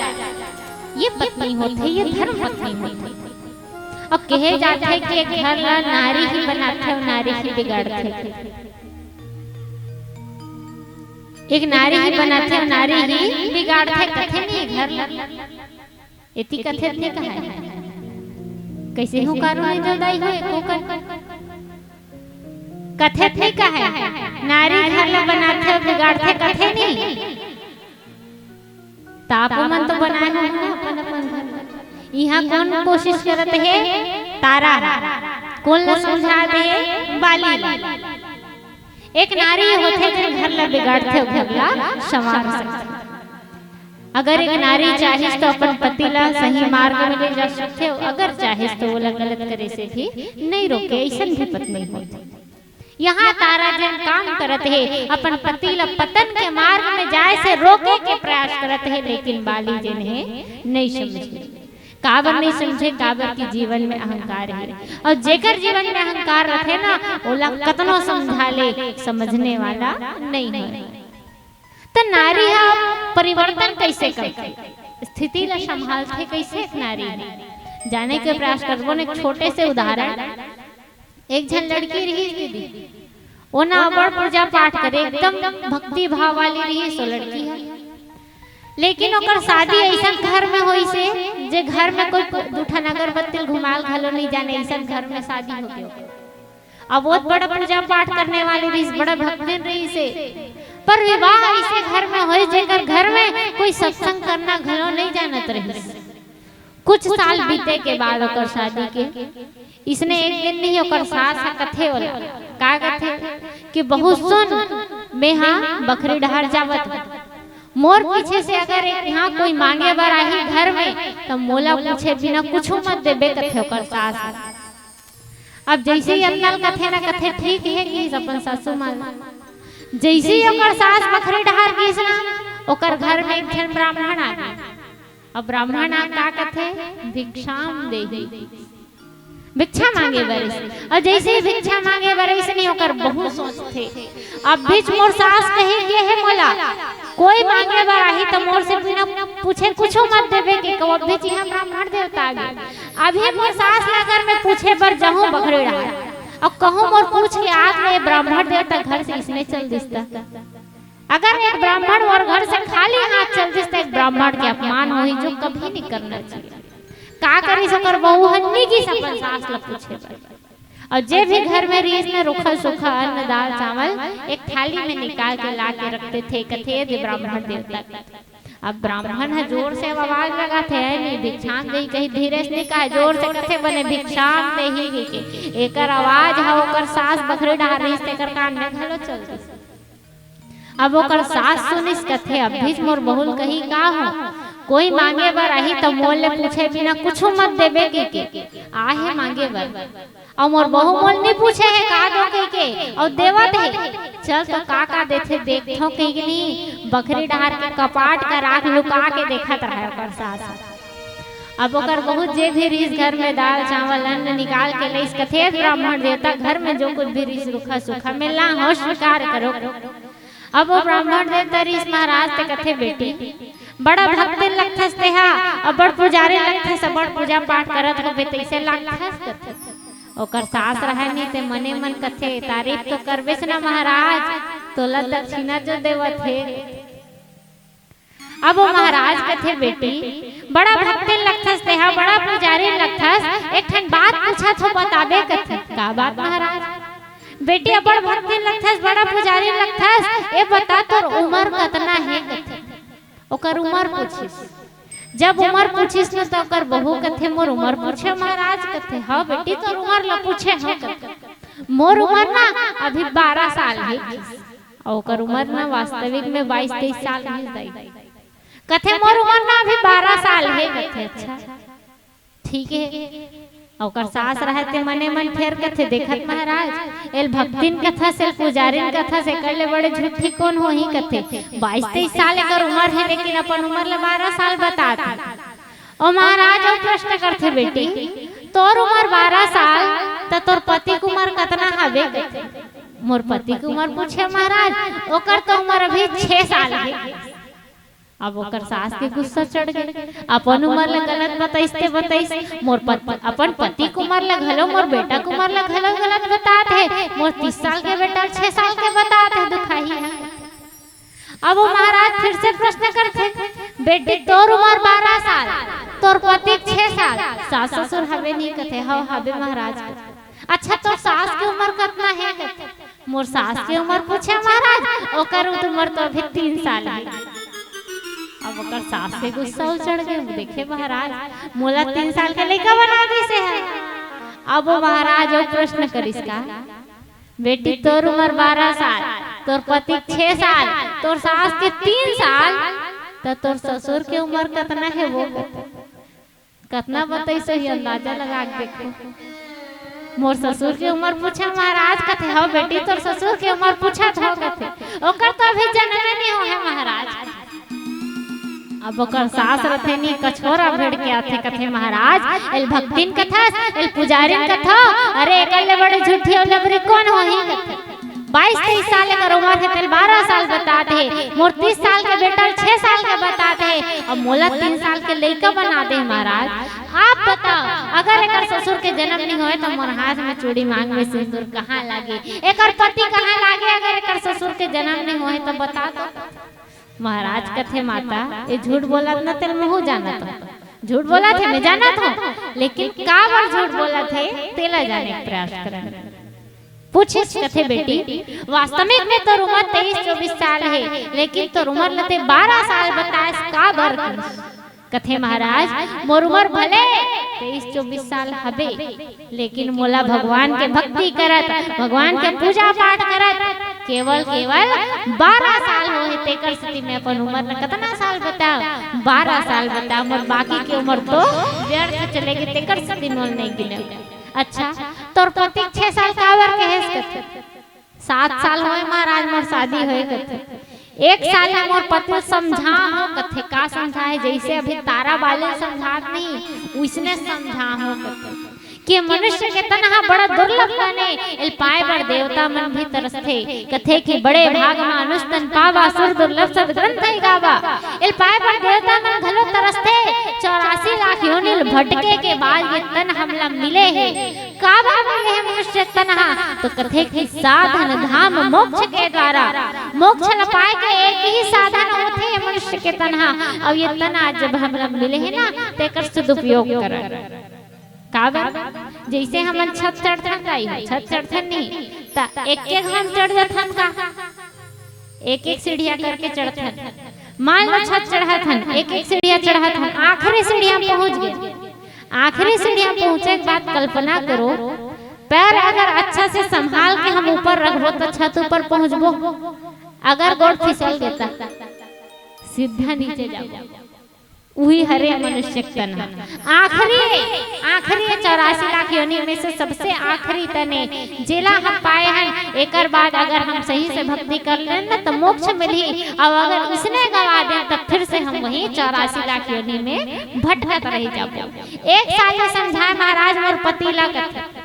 ये पत्नी होथे, ये धर्म पत्नी होथे। अब कहे जाथे कि एक घर ला नारी ही बनाथे अउ नारी ही बिगाड़थे। एक नारी ही बनाथे अउ नारी ही बिगाड़थे, कथे नहीं घर ला। एती कथे नहीं कहे। कैसे हूँ कारो नहीं ददाई हो एको कन। कथे नहीं कहे। नारी घर ला बनाथे अउ बिगाड़थे, कथे नहीं। त आप मन तो बनाए हो ना अपन अपन घर। इहाँ कौन कोशिश करत हे? तारा। कौन ला समझात हे? बाली ला। एक नारी होथे जेन घर ला बिगाड़थे, घर ला संवार सकथे। अगर एक नारी चाहिस तो अपन पति ला सही मार्ग में ले जा सकथे, अगर चाहिस तो ओला गलत करे से भी नहीं रोके, अइसन भी पत्नी होथे। यहाँ तारा जेन काम करत हे, अपन पति ला पतन के मार्ग में जाए से रोके के प्रयास करत हे, लेकिन बाली जेन हे, नहीं समझे। काबर नहीं समझे? काबर कि जीवन में अहंकार हे, अउ जेकर जीवन में अहंकार रथे ना, ओला कतनो समझा ले, समझने वाला नहीं हे। त नारी ह परिवर्तन कैसे करथे, स्थिति ला संभालथे कैसे एक नारी ह? जाने के प्रयास करबो ने। एक छोटे से उदाहरण, एक झन लड़की रहिस दीदी, ओना अब्बड़ पूजा पाठ करे, एकदम भक्ति भाव वाली रहिस ओ लड़की ह। लेकिन ओकर शादी अइसन घर में होइस हे, जे घर में कोई दू ठन अगरबत्ती घुमाल घलो नइ जाने, अइसन घर में शादी हो गे। अब बहुत बड़ा पूजा पाठ करने वाली रहिस, बड़ा भक्तिन रहिस हे, पर विवाह अइसे घर में होइस, जेकर घर में कोई सत्संग करना घलो नइ जानत रहिस। कुछ साल बीते के बाद ओकर शादी के, इसने एक दिन नहीं, ओकर सास ह कथे ओला, का कथे कि "बहू सुन, मेंहा बखरी डहार जावत हंव, मोर पीछे से अगर एक यहाँ कोई मांगे बर आही घर में, त मोला पूछे बिना कुछु मत देबे," कथे ओकर सास ह। अब जइसे ही अतना ल कथे ना, कथे ठीक हे, किहिस अपन सासू मां ल। जइसे ही ओकर सास बखरी डहार गिस ना, ओकर घर में एक ठन ब्राह्मण आ गे। अब ब्राह्मण आ का कथे, "भिक्षाम देहि।" भिक्षा मांगे बर आइस। अउ जइसे ही भिक्षा मांगे बर आइस नहीं, ओकर बहू सोचथे, "अभीच मोर सास कहे गे हे मोला, कोई मांगे बर आही त मोर से बिना पूछे कुछु मत देबे," कहिके अभीच इहाँ ब्राह्मण देवता आ गे। अभी मोर सास ला अगर मैं पूछे बर जाहूं बखरी डहार, अउ कहूं मोर पूछ के आत ले ब्राह्मण देवता घर से इसने चल दिस त, अगर एक ब्राह्मण मोर घर से खाली हाथ चल दिस त एक ब्राह्मण के अपमान होही, जो कभी नहीं करना चाहिए। का करिस ओकर बहू ह, नी गिस अपन सास ला पूछे बर। अउ जे भी घर में रहिस न, रूखा सूखा अन्न दाल चावल एक थाली में निकाल के ला के रख देथे, कथे, "दे ब्राह्मण देवता।" अब ब्राह्मण ह जोर से आवाज लगाथे, "ए नहीं, भिक्षाम देहि," कहि धीरे से नहीं कहे, जोर से कथे, "बने भिक्षाम देहि," कहिके। एकर आवाज ह ओकर सास बखरी डहार रहिस, तेकर कान में घलो चल दिस। अब ओकर सास सुनिस, कथे, "अभीच मोर बहू ल कहिस का हों, कोई मांगे बर आही त मोर ले पूछे बिना कुछु मत देबे," कहिके। आहे मांगे बर, अउ मोर बहू मोर नी पूछे हे का दों कहिके, अउ देवत हे। "चल तो का का देथे देखथों," कहिके नहीं, बखरी डहार के कपाट कर आंख लुका के देखत रहय ओकर सास। अब ओकर बहू जे भी रहिस घर में दाल चावल अन्न निकाल के लइस, कथे, "ब्राह्मण देवता, घर में जो कुछ भी रहिस रूखा सूखा, मैं लाहूं, स्वीकार करो।" अब ओ ब्राह्मण देवता रहिस महाराज, ते कथे, "बेटी, बड़ा भक्तिन लगथस तेहा, अब्बड़ पुजारी लगथस, अब्बड़ पूजा पाठ करत होबे, तइसे लगथस," कथे। ओकर सास रहय नहीं, ते मने मन कथे, "तारीफ तो करबेस ना महाराज, तोला दक्षिणा जो देवत हे।" अब ओ महाराज कथे, "बेटी, बड़ा भक्तिन लगथस तेहा, बड़ा पुजारी लगथस, एक ठन बात पूछत हों, बताबे?" कथे, "का बात महाराज?" "बेटी, अब्बड़ भक्तिन लगथस, बड़ा पुजारी लगथस, ए बता तोर उमर कतना हे?" कथे। ओकर उमर पूछिस। जब उमर पूछिस न, त ओकर बहू कथे, "मोर उमर पूछे महाराज?" कथे, "हव बेटी, तोर उमर ल पूछे हंव," कथे। "मोर उमर ना अभी बारह साल हे।" अउ ओकर उमर ना वास्तविक में बाईस तेईस साल हे दाई। कथे, "मोर उमर ना अभी बारह साल हे," कथे। "अच्छा, ठीक हे।" अउ ओकर सास रहय ते मने मन फेर कथे, "देखत महाराज, एल भक्तिन कथस, एल पुजारिन कथस, एकर ले बड़े झूठी कोन होही?" कथे, "बाईस तेईस साल एकर उमर हे, लेकिन अपन उमर ले बारह साल बतात हे।" ओ महाराज अउ प्रश्न करथे, "बेटी, तोर उमर बारह साल, त तोर पति के उमर कतना हवे?" कथे, "मोर पति के उमर पूछे महाराज, ओकर तो उमर अभी छह साल हे।" अब ओकर सास के गुस्सा चढ़ गे, अपन उमर ल गलत बताइस ते बताइस, मोर पत-, अपन पति के उमर ल घलो, मोर बेटा के उमर ल घलो गलत बतात हे, मोर तीस साल के बेटा ल छह साल के बतात हे, दुखाही हे। अब ओ महाराज फिर से प्रश्न करथे, "बेटी, तोर उमर बारह साल, तोर पति के छह साल, सास ससुर हवे नहीं?" कथे, "हव, हवे महाराज।" "अच्छा, तोर सास के उमर कतना हे?" कथे, "मोर सास के उमर पूछे महाराज, ओकर उमर तो अभी तीन साल हे।" अब ओकर सास के गुस्सा उचड़ गे, "देखे महाराज, मोला तीन साल के लइका बना दिस हे।" अब ओ महाराज अउ प्रश्न करिस का, "बेटी, तोर उमर बारह साल, तोर पति के छह साल, तोर सास के तीन साल, त तोर ससुर के उमर कतना हे वो बता।" कतना बताइस होही, अंदाजा लगा के देखो। "मोर ससुर के उमर पूछे महाराज?" कथे, "हव बेटी, तोर ससुर के उमर पूछत हंव," कथे, "ओकर तो अभी जनमे नहीं होहे महाराज।" अब ओकर सास रथे नी, कछोरा भिड़ के आथे, कथे, "महाराज, एल भक्तिन कथस, एल पुजारिन कथव, अरे एकर ले बड़े झूठी अउ लबरी कोन होही?" कथे। बाईस तेईस साल एकर उमर हे, तेला बारह साल बतात हे। मोर तीस साल के बेटा ल छह साल के बतात हे, अब मोला तीन साल के लइका बना दे महाराज। आप बताओ, अगर एकर ससुर के जन्म नहीं होय त मोर हाथ में चूड़ी, मांग में सिंदूर कहाँ लागे, एकर पति कहाँ लागे? अगर एकर ससुर के जन्म नहीं होय त बता तो। महाराज कथे, माता, ये झूठ बोलत न, तेला महूं जानत हंव। झूठ बोलत हे, मैं जानत हंव, लेकिन काबर झूठ बोलत हे, तेला जाने के प्रयास करन। पूछिस, कथे, बेटी, वास्तविक में तोर उमर तेईस चौबीस साल हे, लेकिन तोर उमर ल ते बारह साल बतायस, काबर कहिस? कथे, महाराज, मोर उमर भले तेईस चौबीस साल हबे, लेकिन मोला भगवान के भक्ति करत, भगवान के पूजा पाठ करत केवल, केवल बारह साल होहे, तेकर सेती मैं अपन उमर ल कतना साल बताव? बारह साल बताव, मोर बाकी के उमर तो व्यर्थ चले गे, तेकर सेती मोला नहीं गिने। अच्छा, तोर पति छह साल काबर कहेस? कथे, सात साल होए महाराज मोर शादी होए, कथे। एक साल में मोर पति ल समझा हो, कथे। का समझा हे? जैसे अभी तारा बाली ल समझात नहीं, उसने समझा हो, कथे, कि मनुष्य के तन हा बड़ा दुर्लभ तन ए, एल पाए बर देवता मन भी तरसथे। कथे कि बड़े भाग मानुष तन पावा, सुर दुर्लभ सद ग्रंथ ही गावा। एल पाए बर देवता मन घलो तरसथे। चौरासी लाख योनि ल भटके के बाद ये तन हमला मिले हे। काबर मिले हे मनुष्य तन हा? तो कथे कि साधन धाम मोक्ष के द्वारा। मोक्ष ल पाए के एक ही साधन होथे ये मनुष्य के तन हा। अउ ये तन आज जब हमला मिले हे ना, तेकर सदुपयोग करन। काबर? जैसे हमन छत चढ़थन, दाई हो, छत चढ़थन नहीं, त एक एक हम चढ़ जाथन का? एक एक सीढ़िया करके चढ़थन। मान लो छत चढ़ाथन, एक एक सीढ़िया चढ़ाथन, आखिरी सीढ़िया में पहुंच गे। आखिरी सीढ़िया में पहुंचे के बाद कल्पना करो, पैर अगर अच्छा से संभाल के हम ऊपर रखबो तो छत ऊपर पहुंचबो, अगर गोड़ फिसल गे त सीधा नीचे जाबो। उही हरे मनुष्य के तन हा। आखिरी, आखिरी चौरासी लाख योनि में से सबसे आखिरी तन ए, जेला हम पाए हन। एकर बाद अगर हम सही से भक्ति कर लेन ना, त मोक्ष मिलही, अउ अगर इसने गवा देन, त फिर से हम वही चौरासी लाख योनि में भटकत रह जाबो। एक साल ले समझाए महाराज मोर पति ला, कथे।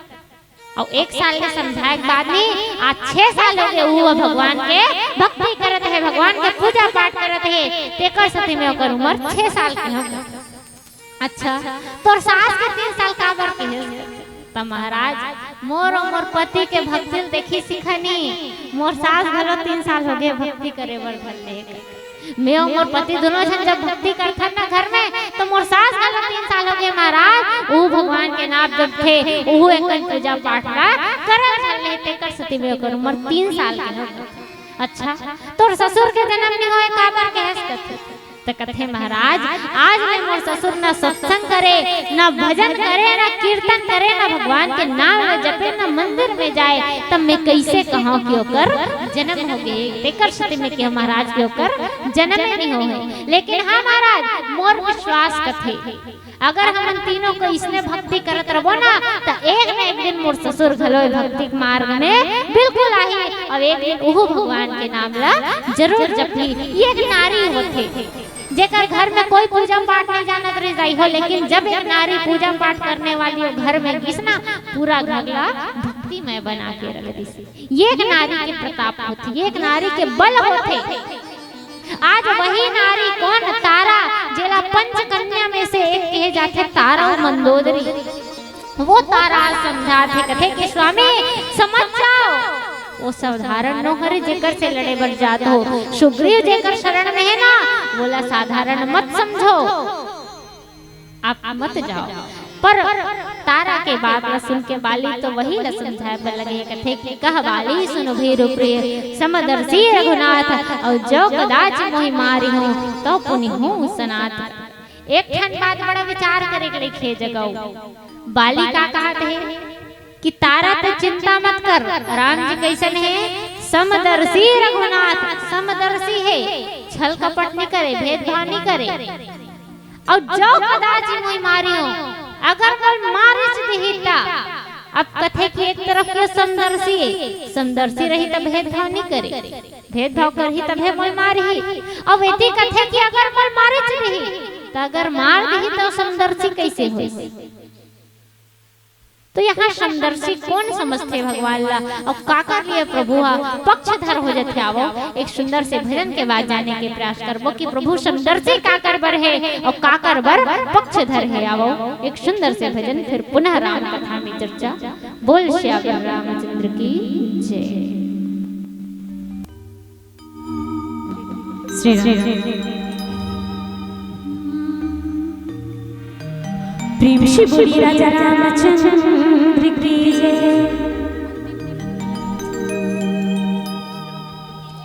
अउ एक साल ले समझाए के बाद में आज छह साल हो गे, वो भगवान के भक्ति करत हे, भगवान के पूजा पाठ करत हे, तेकर सेती में ओकर उमर छह साल के हो गे। अच्छा, तोर सास के तीन साल काबर कहे? त महाराज, मोर अउ मोर पति के भक्ति ल देखिस सिखनी, मोर सास घलो तीन साल हो गे भक्ति करे बर धर ले। मैं अउ मोर पति दोनों झन जब भक्ति करथन ना घर में, तो मोर सास घलो तीन साल हो गे महाराज, ऊ भगवान के नाम जपथे, ऊ एक पूजा पाठ ला करत हवे, तेकर सेती में ओकर उमर तीन साल के हो गे। अच्छा, तोर ससुर के जन्म नहीं होए, काबर कहेस? कथे, त कथे, महाराज, आज ले मोर ससुर न सत्संग करे, न भजन करे, न कीर्तन करे, न भगवान के नाम ल जपे, न मंदिर में जाए, तब मैं कैसे कहूँ कि ओकर जन्म हो गे? तेकर सेती में कहे महाराज कि ओकर जन्म ही नहीं होए। लेकिन हाँ महाराज, मोर विश्वास कथे, अगर हमन तीनों को इसने भक्ति करत रबो ना, त एक न एक दिन मोर ससुर घलो भक्ति के मार्ग में बिल्कुल आही, अउ एक दिन उहू भगवान के नाम ला जरूर जपही। ये एक नारी होथे, जेकर घर में कोई पूजा पाठ नहीं जानत रह जाई हो, लेकिन जब एक नारी पूजा पाठ करने वाली हो घर में गिस ना, पूरा घर ला भक्तिमय बना के रख दिस। ये एक नारी के प्रताप होथे, ये एक नारी के बल होथे। आज वही नारी कौन? तारा, जेला पंच कन्या में से एक कहे जाथे तारा मंदोदरी। वो तारा समझाथे, कथे कि स्वामी समझ जाओ, वो साधारण नो हरे जेकर से लड़े बर जात हो। सुग्रीव जेकर शरण में है ना, वोला साधारण मत समझो। आप मत जाओ। पर तारा के बात ला सुन के बाली तो वही ला समझाए बर लगे, कथे कि कह बाली सुन भीरु प्रिय समदर्शी रघुनाथ, अउ जो कदाच मोहि मारिहु तो पुनिहु सनाथ। एक ठन बात बड़ा विचार करे के लइक हे जगऊ। बाली का कहत हे कि तारा ते चिंता मत कर, राम जी कैसन हे, समदर्शी रघुनाथ, समदर्शी हे, छल कपट नहीं करे, भेदभाव नहीं करे। अउ जो कदाच मोहि मारिहु, अगर मोला मारिच दिही त, अब कथे कि एक तरफ के समदर्शी, समदर्शी रही त भेदभाव नहीं करे, भेदभाव करही तभे मोला मारही। अब एती कथे कि अगर मोला मारिच दिही, त अगर मार दिही त समदर्शी कैसे होही? तो यहाँ समदर्शी कोन समझथे भगवान ला, अउ काकर लिए प्रभु हा पक्षधर हो जथे? आवो, एक सुंदर से भजन के बाद जाने के प्रयास करबो कि प्रभु समदर्शी काकर बर हे अउ काकर बर पक्षधर हे। आवो, एक सुंदर से भजन, फिर पुनः राम कथा में चर्चा। बोल सियावर रामचंद्र की जय। श्री राम। प्रेम से बोलिए राजा रामचंद्र की जय।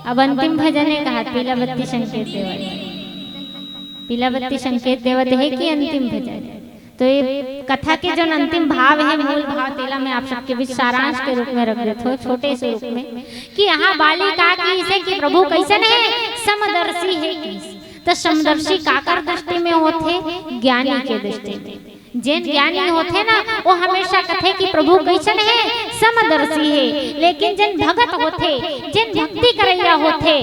अब अंतिम भजन हे कहा, पीला बत्ती संकेत देवत। पीला बत्ती संकेत देवत हे कि अंतिम भजन? तो ये कथा के जो अंतिम भाव हे, मूल भाव, तेला मैं आप सबके बीच सारांश के रूप में रख देथों, छोटे से रूप में, कि यहाँ बाली का कहिसे कि प्रभु कइसन हे, समदर्शी हे कहिसे। तो समदर्शी काकर दृष्टि में होथे? ज्ञानी के दृष्टि में। जेन ज्ञानी होथे ना, वो हमेशा कथे कि प्रभु कइसन हे, समदर्शी हे। लेकिन जेन भगत होथे, जेन भक्ति करइया होथे,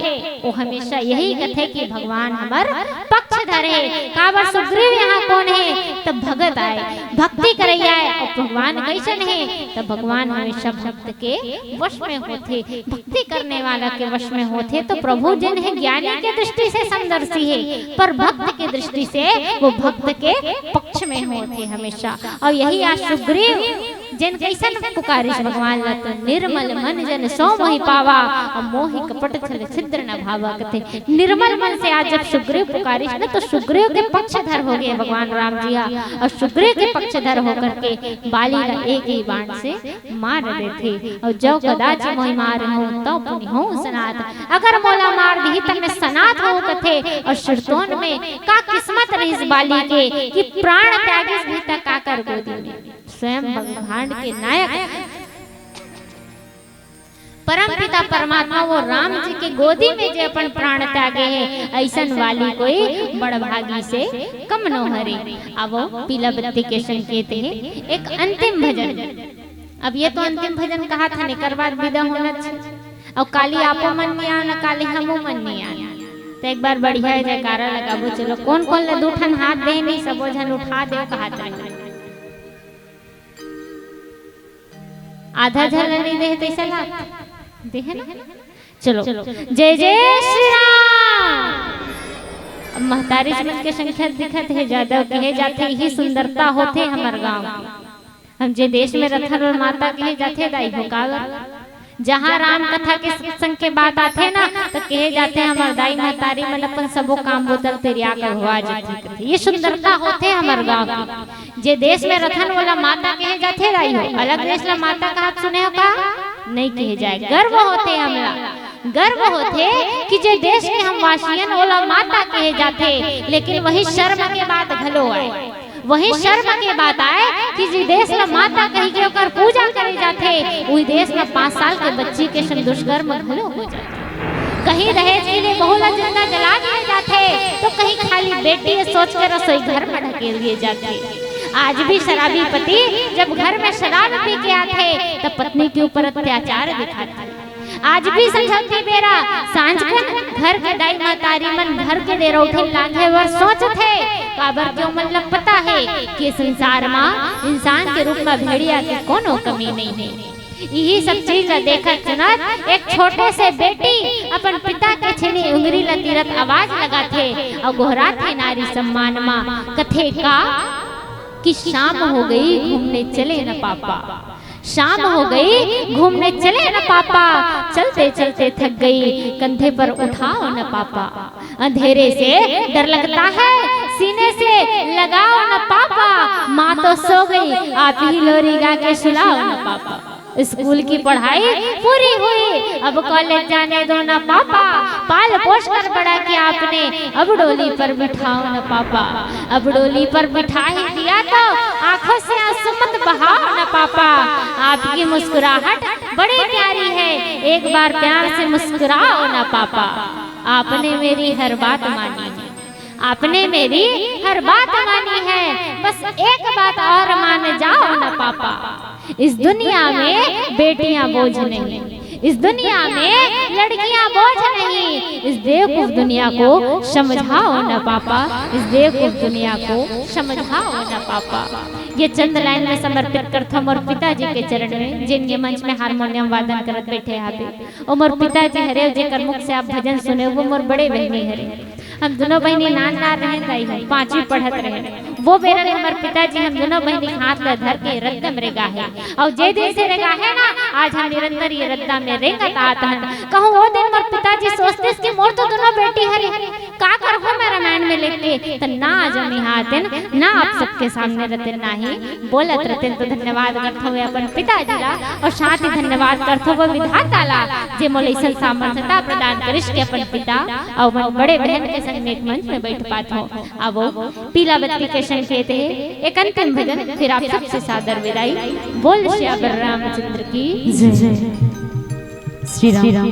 वो हमेशा यही कथे कि भगवान हमर पक्षधर हे। काबर सुग्रीव यहाँ कोन हे? त भगत आय, भक्ति करइया आय, अउ भगवान कइसन हे? त भगवान हमेशा भक्त के वश में होथे। भक्ति करने वाला के वश में होथे, तो प्रभु जेन हे ज्ञानी के दृष्टि से समदर्शी हे, पर भक्त के दृष्टि से वो भक्त के पक्ष में होथे हमेशा। अउ यही आज सुग्रीव जेन कइसन पुकारिस भगवान ला, तो निर्मल मन जन सो मोहि पावा, अउ मोहि कपट छल छिद्र न भावा कथे। निर्मल मन से आज जब सुग्रीव पुकारिस ना, तो सुग्रीव के पक्षधर हो गए भगवान राम जी हा, अउ सुग्रीव के पक्षधर होकर के बाली ला एक ही बाण से मार देथे। अउ जौ कदाच मोहि मारहु, तौ पुनि होहु सनाथ। अगर मोला मार दिही, त मैं सनाथ होहु कथे। अउ सिरतोन में का किस्मत रहिस बाली के कि प्राण त्यागिस भी त काकर गोदी में, स्वयं ब्रह्मांड के नायक परम पिता परमात्मा वो राम जी के गोदी में जे अपन प्राण त्यागे हे, अइसन वाली कोई बड़भागी से कम नो हरे। अब वो पीला बत्ती के संकेत हे एक अंतिम भजन। अब ये तो अंतिम भजन कहाथन, एकर बाद विदा होना हे। अउ काली आपो मन नइ आना, काली हमू मन नइ आना। त एक बार बढ़िया जयकारा लगाबो। चलो, कोन कोन ला दू ठन हाथ दे हे नहीं, सबो झन उठा दे, कहात रहे। आधा झन ला नइ दे हे, तइसा ला दे हे ना। चलो, जय जय श्री राम। अब महतारी मन के संख्या दिखत हे ज्यादा, कहे जाथे यही सुंदरता होथे हमर गांव के। हम जे देश में रथन, ओला माता कहे जाथे दाई हो, काबर? जहाँ राम कथा के सत्संग के बात आथे ना, त कहे जाथे हमर दाई महतारी मन अपन सबो काम बोतल तेरिया कर हुआ जाथे। ये सुंदरता होथे हमर गांव के। जे देश में रथन, ओला माता कहे जाथे दाई हो। अलग देश ला माता कहत सुने हो का? नइ कहे जाय। गर्व होथे हमला, गर्व होथे कि जे देश के हम वासियन, ओला माता कहे जाथे, लेकिन वही शर्म के बात घलो आय। वही शर्म के बात आय कि जे देश ला माता कहि के ओकर पूजा करे जाथे, उही देश ला पाँच साल के बच्ची के संग दुष्कर्म घलो हो जाथे। कहीं दहेज के लिए बहू ला जिंदा जला दिए जाथे, तो कहीं खाली बेटी हे सोच के रसोई घर में ढकेल दिए जाथे। आज भी शराबी पति जब घर में शराब पी के आथे, तब पत्नी के ऊपर अत्याचार दिखाथे। आज भी संझौती बेरा सांझ कन घर के दाई महतारी मन घर के देरौठिन लांघे बर सोचथे, काबर के ओमन ला पता हे कि संसार मा इंसान के रूप मा भेड़िया के कोनो कमी नइ हे। इही सब चीज ला देखत सुनत एक छोटे से बेटी अपन पिता के छीनी उंगरी ला तीरत आवाज लगाथे अउ गोहराथे नारी सम्मान मा, कथे का कि शाम हो गई, घूमने चले न पापा। शाम हो गई, घूमने चले न पापा, चलते चलते थक गई, कंधे पर उठाओ न पापा। अंधेरे से डर लगता है, सीने से लगाओ न पापा। माँ तो सो गई, आप ही लोरी गा के सुलाओ न पापा। स्कूल की पढ़ाई पूरी हुई, अब कॉलेज जाने दो ना पापा। पाल पोस कर बड़ा किया आपने, अब डोली पर बिठाओ ना पापा। अब डोली पर बिठा ही दिया तो आंखों से आंसू मत बहाओ ना पापा। आपकी मुस्कुराहट बड़ी प्यारी है, एक बार प्यार से मुस्कुराओ ना पापा। आपने मेरी हर बात मानी है, आपने मेरी हर बात मानी है, बस एक बात और मान जाओ ना पापा। इस दुनिया में बेटियां बोझ नहीं, इस दुनिया में लड़कियां बोझ नहीं, इस बेवकूफ दुनिया को समझाओ ना पापा, इस बेवकूफ दुनिया को समझाओ ना पापा। ये चंद लाइन में समर्पित करथों मोर पिताजी के चरण में, जिन ये मंच में हारमोनियम वादन करत बैठे हावे। ओ मोर पिताजी हरे, जेकर मुख से आप भजन सुने, वो मोर बड़े बहिनी हरे। हम दुनों बहिनी नान नान रहेन दाई हो, पांचवी पढ़त रहेन। वो बेरा ले हमर पिताजी हम दुनों बहिनी के हाथ ला धर के रद्दा में रेंगाहे। अउ जे दिन से रेंगाहे ना, आज हम निरंतर ये रद्दा में रेंगत आत हन। कहूं वो दिन मोर पिताजी सोचतेस कि मोर तो दुनों बेटी हरे, का करहूं मैं रामायण में लेके, त ना आज हम इहां आतेन, ना आप सबके सामने रतेन नाही। बोलत रतेन तो धन्यवाद करथों अपन पिताजी ला अउ साथ ही धन्यवाद करथों वो विधाता ला, जे मोला अइसन सामर्थ्यता प्रदान करिस के अपन पिता अउ अपन बड़े बहन के संग में एक मंच में बैठ पाथों। आवो, पीला बत्ती के संकेत हे एक अंतिम भजन, फिर आप सबसे सादर विदाई। बोल सियावर रामचंद्र की जय। श्री राम।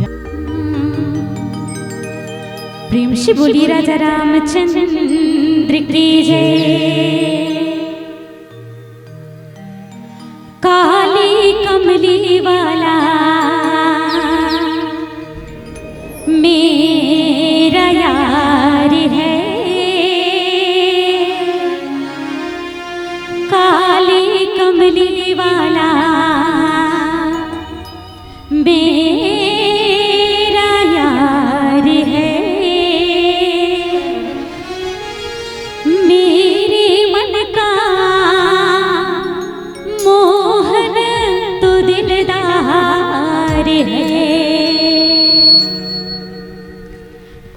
प्रेम से बोली राजा रामचंद्र की जय। काली कमली वाला मेरा यार है, काली कमली वाला मेरा यार है, मेरे मन का मोहन तो दिलदार है।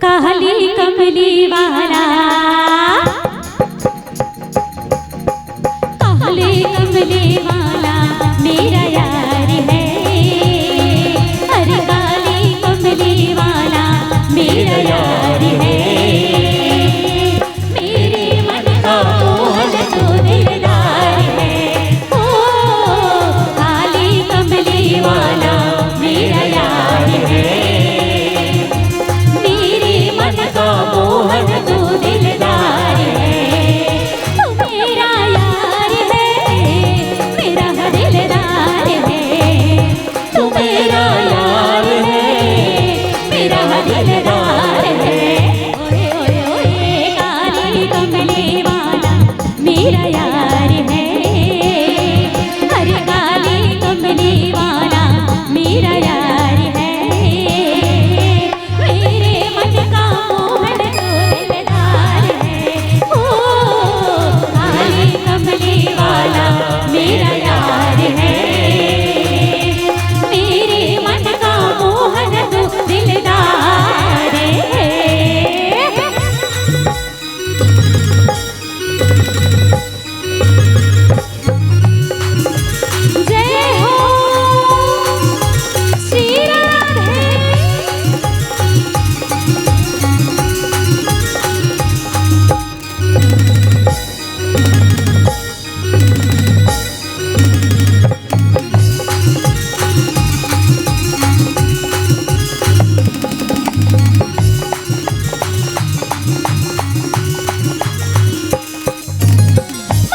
काली कमली वाला, काली कमली वाला मेरा यार है। अरे काली कमली वाला मेरा यार है। मेरे मन का मोहन तो दिलदार है। ओ काली कमली वाला मेरा यार है। मेरे मन का मोहन तो दिलदार है। तू मेरा यार है, मेरा दिलदार है। तू मेरा यार है, मेरा दिलदार है। ओए, ओए, ओए, काली कमली वाला मेरा यार है। अरे काली कमली वाला मेरा यार है। मेरे मन का मोहन तो दिलदार है। ओ, काली कमली वाला मेरा यार है। मेरे मन का मोहन तो दिलदार है। जय हो श्री राधे।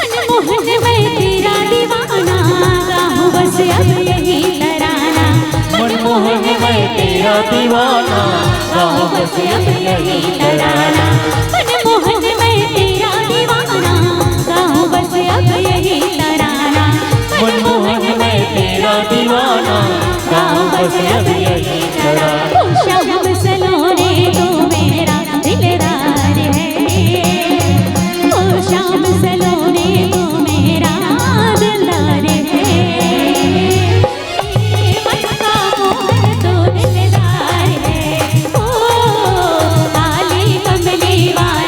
मनमोहन मैं तेरा दीवाना, गाऊं बस अब यही तराना। मनमोहन मैं तेरा दीवाना, गाऊं बस अब यही तराना। मनमोहन मैं तेरा दीवाना, गाऊं बस अब यही तराना। मनमोहन मैं तेरा दीवाना, गाऊं बस अब यही तराना। ओ शाम सलोने तू मेरा दिलदार है। ओ शाम सलोने तू मेरा दिलदार है। मन का मोहन तू दिलदार है। ओ काली कमली वाला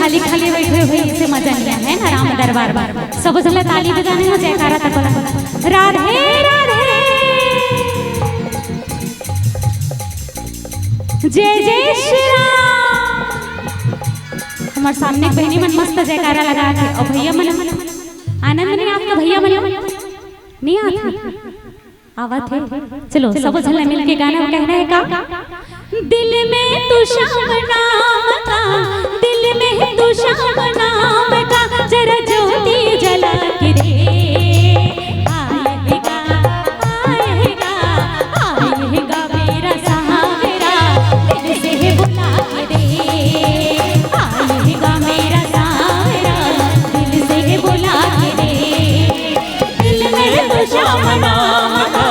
खाली खाली बैठे हुए इसे मजा नहीं है ना राम दरबार में। सब झन ला ताली बजाने में जयकारा तक बोला। राधे राधे। जय जय श्री राम। हमारे सामने बहनी मन मस्त जयकारा लगा के, और भैया मन आनंद नहीं आपका, भैया मन नहीं आते। आवत हे। चलो, सब झन मिल के गाना कहना है का? दिल में तू श्याम नाम का, दिल में तू श्याम नाम का, जरा ज्योति जला के दे। आएगा, आएगा, आएगा मेरा सावरा, दिल से बुला के दे। आएगा मेरा सावरा, दिल से बुला के दे। दिल में तो श्याम नाम का,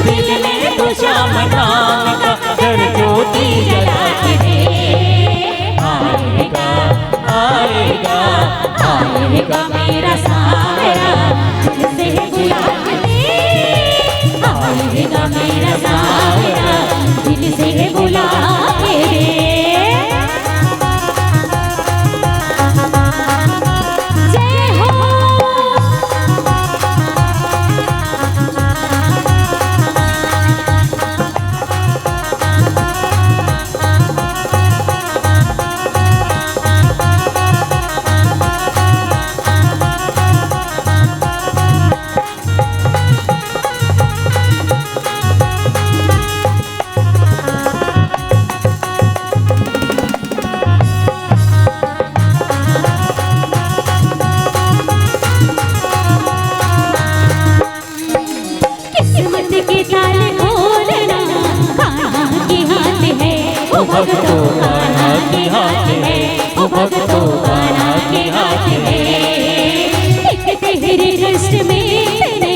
दिल में तो श्याम नाम का, जरा ज्योति जला के दे। आएगा, आएगा, आएगा मेरा सावरा, दिल से बुला के दे। आएगा मेरा सावरा, दिल से बुला के दे। जय हो। किस्मत के ताले खोलना कान्हा के हाथ है, ओ भक्तों कान्हा के हाथ है, ओ भक्तों कान्हा के हाथ है। एक तेरे कष्ट में इतने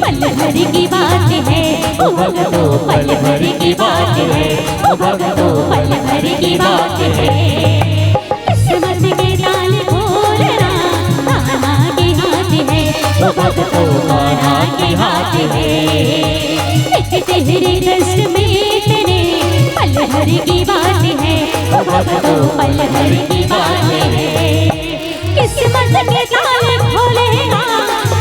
पल भर की बात है, ओ भक्तों पल भर की बात है, ओ भक्तों पल भर की बात है। किस्मत के ताले खोलना कान्हा के हाथ है, ओ भक्तों कान्हा के हाथ है। एक तेरे कष्ट में इतने पल भर की बात है, ओ भक्तों पल भर की बात है। किस्मत के ताले खोलेगा,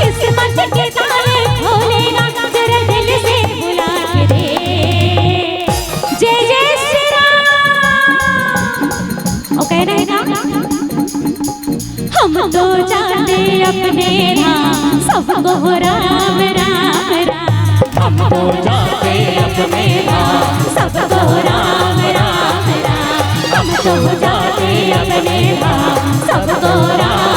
किस्मत के ताले खोलेगा, जरा दिल से बुला के दे। जय जय श्री राम। ओ कह रहे ना, हम तो जाते अपने धाम, सबको हो राम राम राम। हम तो जाते अपने धाम, सबको राम राम राम। हम तो जाते अपने धाम, सबको राम